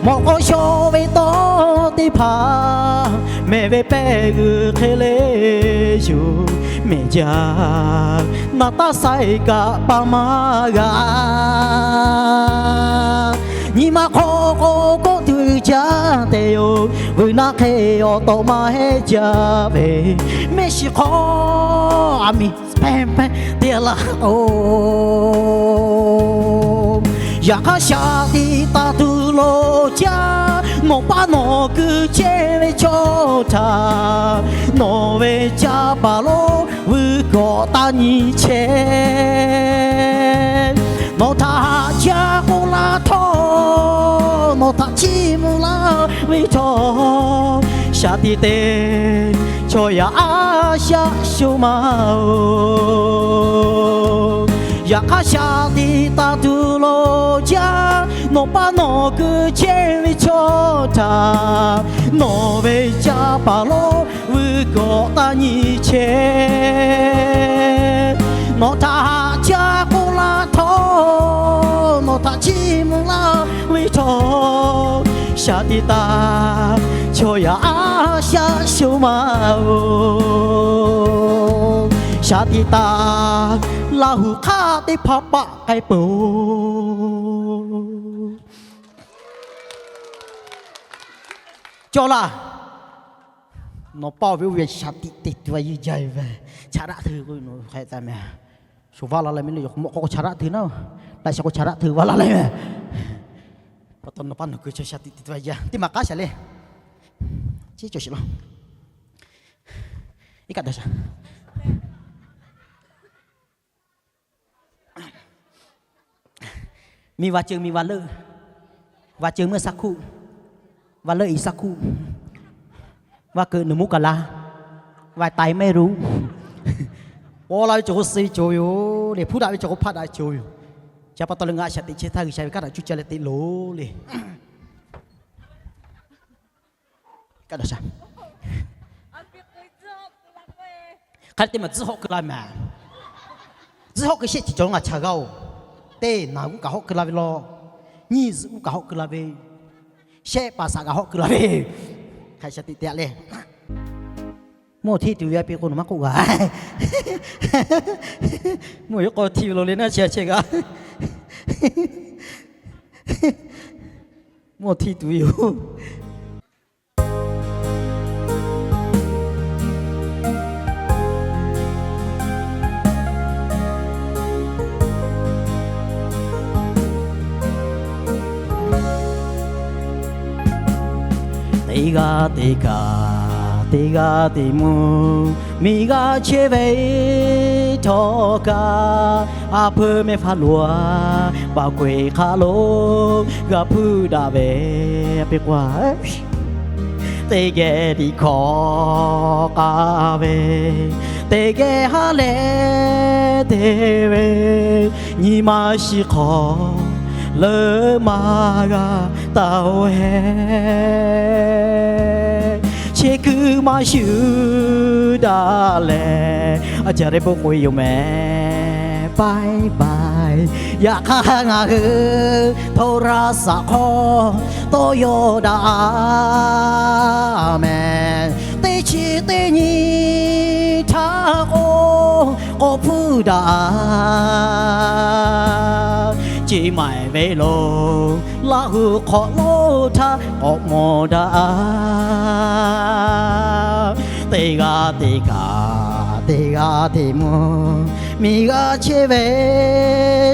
Mawꞈ k'aw shaw ve tawˇ teˇ hpaˍ mehˬ ve pehˇ g'uiˬ hk'e le yoˬ. Mehˬ jaˇ naˍ taˇ saiˉ kaꞈ pa maˇ g'a. Nyi ma hk'aw k'o kawˆ tuˬ jaˇ te yoˬ. Vuiˬ naˆ hk'e awˬ tawꞈ maˇ heˆ jaˇ ve, mehˆ shiˍ hk'aw aˬ miˍ hpehˇ hpehˇ te laˇ k'o, yaꞈ hk'aˇ shaˍ tiꞈ taˍ tuˬ lo caˇ. Nawˬ paˇ nawˬ kuiˬ chehˇ ve cawˇ htaꞈ, nawˬ ve caˇ paˍ lonˉ vuiˬ kawꞈ taˇ nyi chehˇ. Nawˬ htaꞈ haꞈ jaˇ k'oˆ laˇ htawˇ, nawˬ htaꞈ chiˇ mvuh laˇ ve htawˇ, shaˍ tiꞈ te chaw yaꞈ a shaꞈ sho ma oˬ. Yaꞈ hk'aˇ shaˍ tiꞈ taˍ tuˬ lo jaˇ, nawˬ paˇ nawˬ kuiˬ chehˇ ve chaw htaꞈ nawˬ ve caˇ paˍ lonˉ vuiˬ kawꞈ taˇ nyi chehˇ. Nawˬ htaꞈ haꞈ jaˇ k'oˆ laˇ htawˇ, nawˬ htaꞈ chiˇ mvuh laˇ ve htawˇ, shaˍ tiꞈ taˍ chaw yaꞈ a shaꞈ sho ma oˬ. Shaˍ tiꞈ taˍ, Laˇ huˍ hk'aˇ teˇ hpaˍ paˆ k'ai peuˬ-oˬ. Cawˬ laˇ. Nawˬ paˆ ve oˇ ve shaˍ tiꞈ te tuˬ a yeˇ jaˇ ve, chaꞈ raˆ htui k'o, hk'e taˍ meh. Sho vaˇ la leh meh le, yawˇ k'o mawꞈ k'aw k'o chaꞈ raˆ htui naˉ, laꞈ sheh k'o chaꞈ raˆ htui vaˇ la leh meh. Pa taw nawˬ paˇ nawˬ kuiˬ chaw shaˍ tiꞈ te tuˬ a yeˇ teˇ maˬ k'aˉ shaˍ le. Chi cawˬ sheˍ laˇ. Iˉ kaˆ daꞈ shaˍ. Miˬ vaˬ ceuˬ miˬ vaˬ leuˆ, vaˬ ceuˬ meuˇ saˇ hkuˆ, vaˬ leuˆ iˍ saˇ hkuˆ, vaˬ keuꞈ nuˬ muˇ kaˍ laˇ, vaˬ taiˍ mehˆ ruˆ. Paw la ve cawˬ k'o suh ve cawˬ ve yoˬ le, hpuˉ daꞈ ve cawˬ k'o hpaˆ daꞈ cawˬ ve yoˬ. Chi pa taw leh ngaˬ shaˍ tiꞈ chehˇ htaˇ G'uiˬsha ve kanˉ htaꞈ cuˇ caˇ leh teꞈ loˬ le. Hk'aˬ hk'e te maˬ tcuhˉ hawˆ keu la mehˍ. Tcuhˉ hawˆ keu shehˆ chi cawˬ ngaˬ chaꞈ g'a oˬ. Teˇ naˬ g'uˇ kaꞈ hawˆ keu la ve law. Nyiˇ zuhꞈ g'uˇ kaꞈ hawˆ keu la ve. Shehˆ paˍ saꞈ kaꞈ hawˆ keu la ve. Hk'aˬ shaˍ tiꞈ te a le. Mvuhˇ hteˇ tuˬ ve a piˇ k'o nawˬ maˇ k'oˆ g'a. Mvuhˇ yawˇ k'aw hteˇ ve lo le naˉ chi a chehˇ g'a. Mvuhˇ hteˇ tuˬ ve yoˬ. Teˇ g'aˇ te kaꞈ, teˇ g'aˇ te mvuh, miˬ g'a chehˇ ve htawˇ kaꞈ, a hpeuꞈ mehˆ hpaˇ lo a, paˍ k'oꞈ-e hk'a lo g'a hpuˇ daꞈ ve, a piˇ k'o a Teˇ geh tiꞈ hkawꞈ k'aˇ ve, teˇ geh ha lehˬ te ve, nyi ma shiˍ hk'awꞈ leuˉ maˇ g'a taˍ-oˬ heˆ. Chi kuiˬ maˇ shuˍ daꞈ leh, a caˍ re bon k'oꞈ-e yoˬ mehˍ, bye bye. Yaꞈ hk'aˇ ngaˬ hui hto ra saꞈ hk'awˇ tawˇ yaw daꞈ mehˍ. Teˇ chi teˇ nyi htaˇ k'o, k'awꞈ hpuˇ daꞈ. Chi maiˬ ve lo, Laˇ huˍ hk'awꞈ lonˉ htaˇ k'awꞈ mawˬ daꞈ. Teˇ g'aˇ te kaꞈ, teˇ g'aˇ te mvuh, miˬ g'a chehˇ ve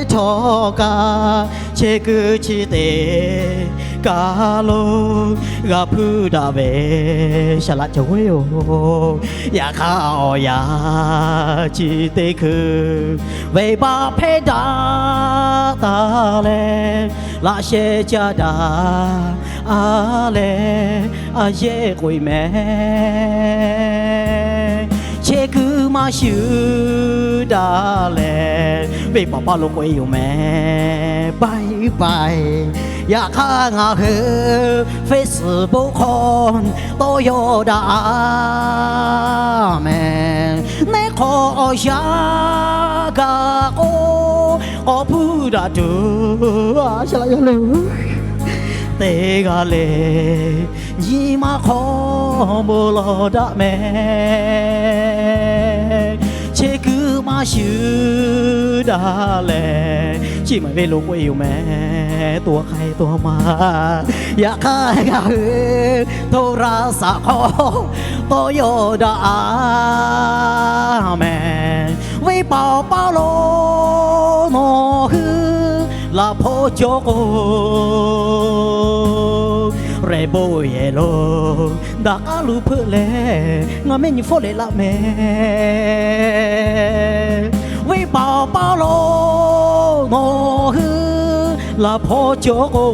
htawˇ kaꞈ, chehˇ kuiˬ chi teˇ kaˬ lo g'a hpuˇ daꞈ ve, shaˍ laꞈ cawˬ ve yoˬ. Yaꞈ hk'aˇ awˬ yanˇ chi teˇ hkui, venˇbaˆ hpehˇ daꞈ taˍ leh, laꞈ sheh caˇ daꞈ a leh, a yehˬ k'oꞈ-e mehˍ. Chehˇ kuiˬ maˇ shuˍ daꞈ leh, venˇbaˆ paˇ lo k'oꞈ-e yoˬ mehˍ, bye bye. Yaꞈ hk'aˇ ngaˬ hui Facebook hk'aw tawˇ yaw daꞈ mehˍ. Neˇ hk'awꞈ awˬ yanˇ gaˬ k'o, k'awꞈ hpuˇ daꞈ tuˬ a shaˍ laꞈ yaˇ le. Teˇ g'aˇ le, nyi ma hk'aw bon lawˬ daꞈ mehˍ. Chehˇ kuiˬ maˇ shuˍ daꞈ leh, chi maiˬ ve lo k'oꞈ-e yoˬ mehˍ, to k'ai to ma. Yaꞈ hk'aˇ ngaˬ hui hto ra saꞈ hk'aw tawˇ yaw daꞈ mehˍ. Venˇbaˆ paˇ lo nawˬ hui laꞈ hpaw cawˬ k'o, Leh bon yehˬ lo daꞈ k'aˉ lo hpeuˆ leh, ngaˬ mehˆ nyi hpfuhˆ leh laˆ mehˍ. Venˇbaˆ paˇ lo nawˬ hui laˬ hpaw cawˬ k'o,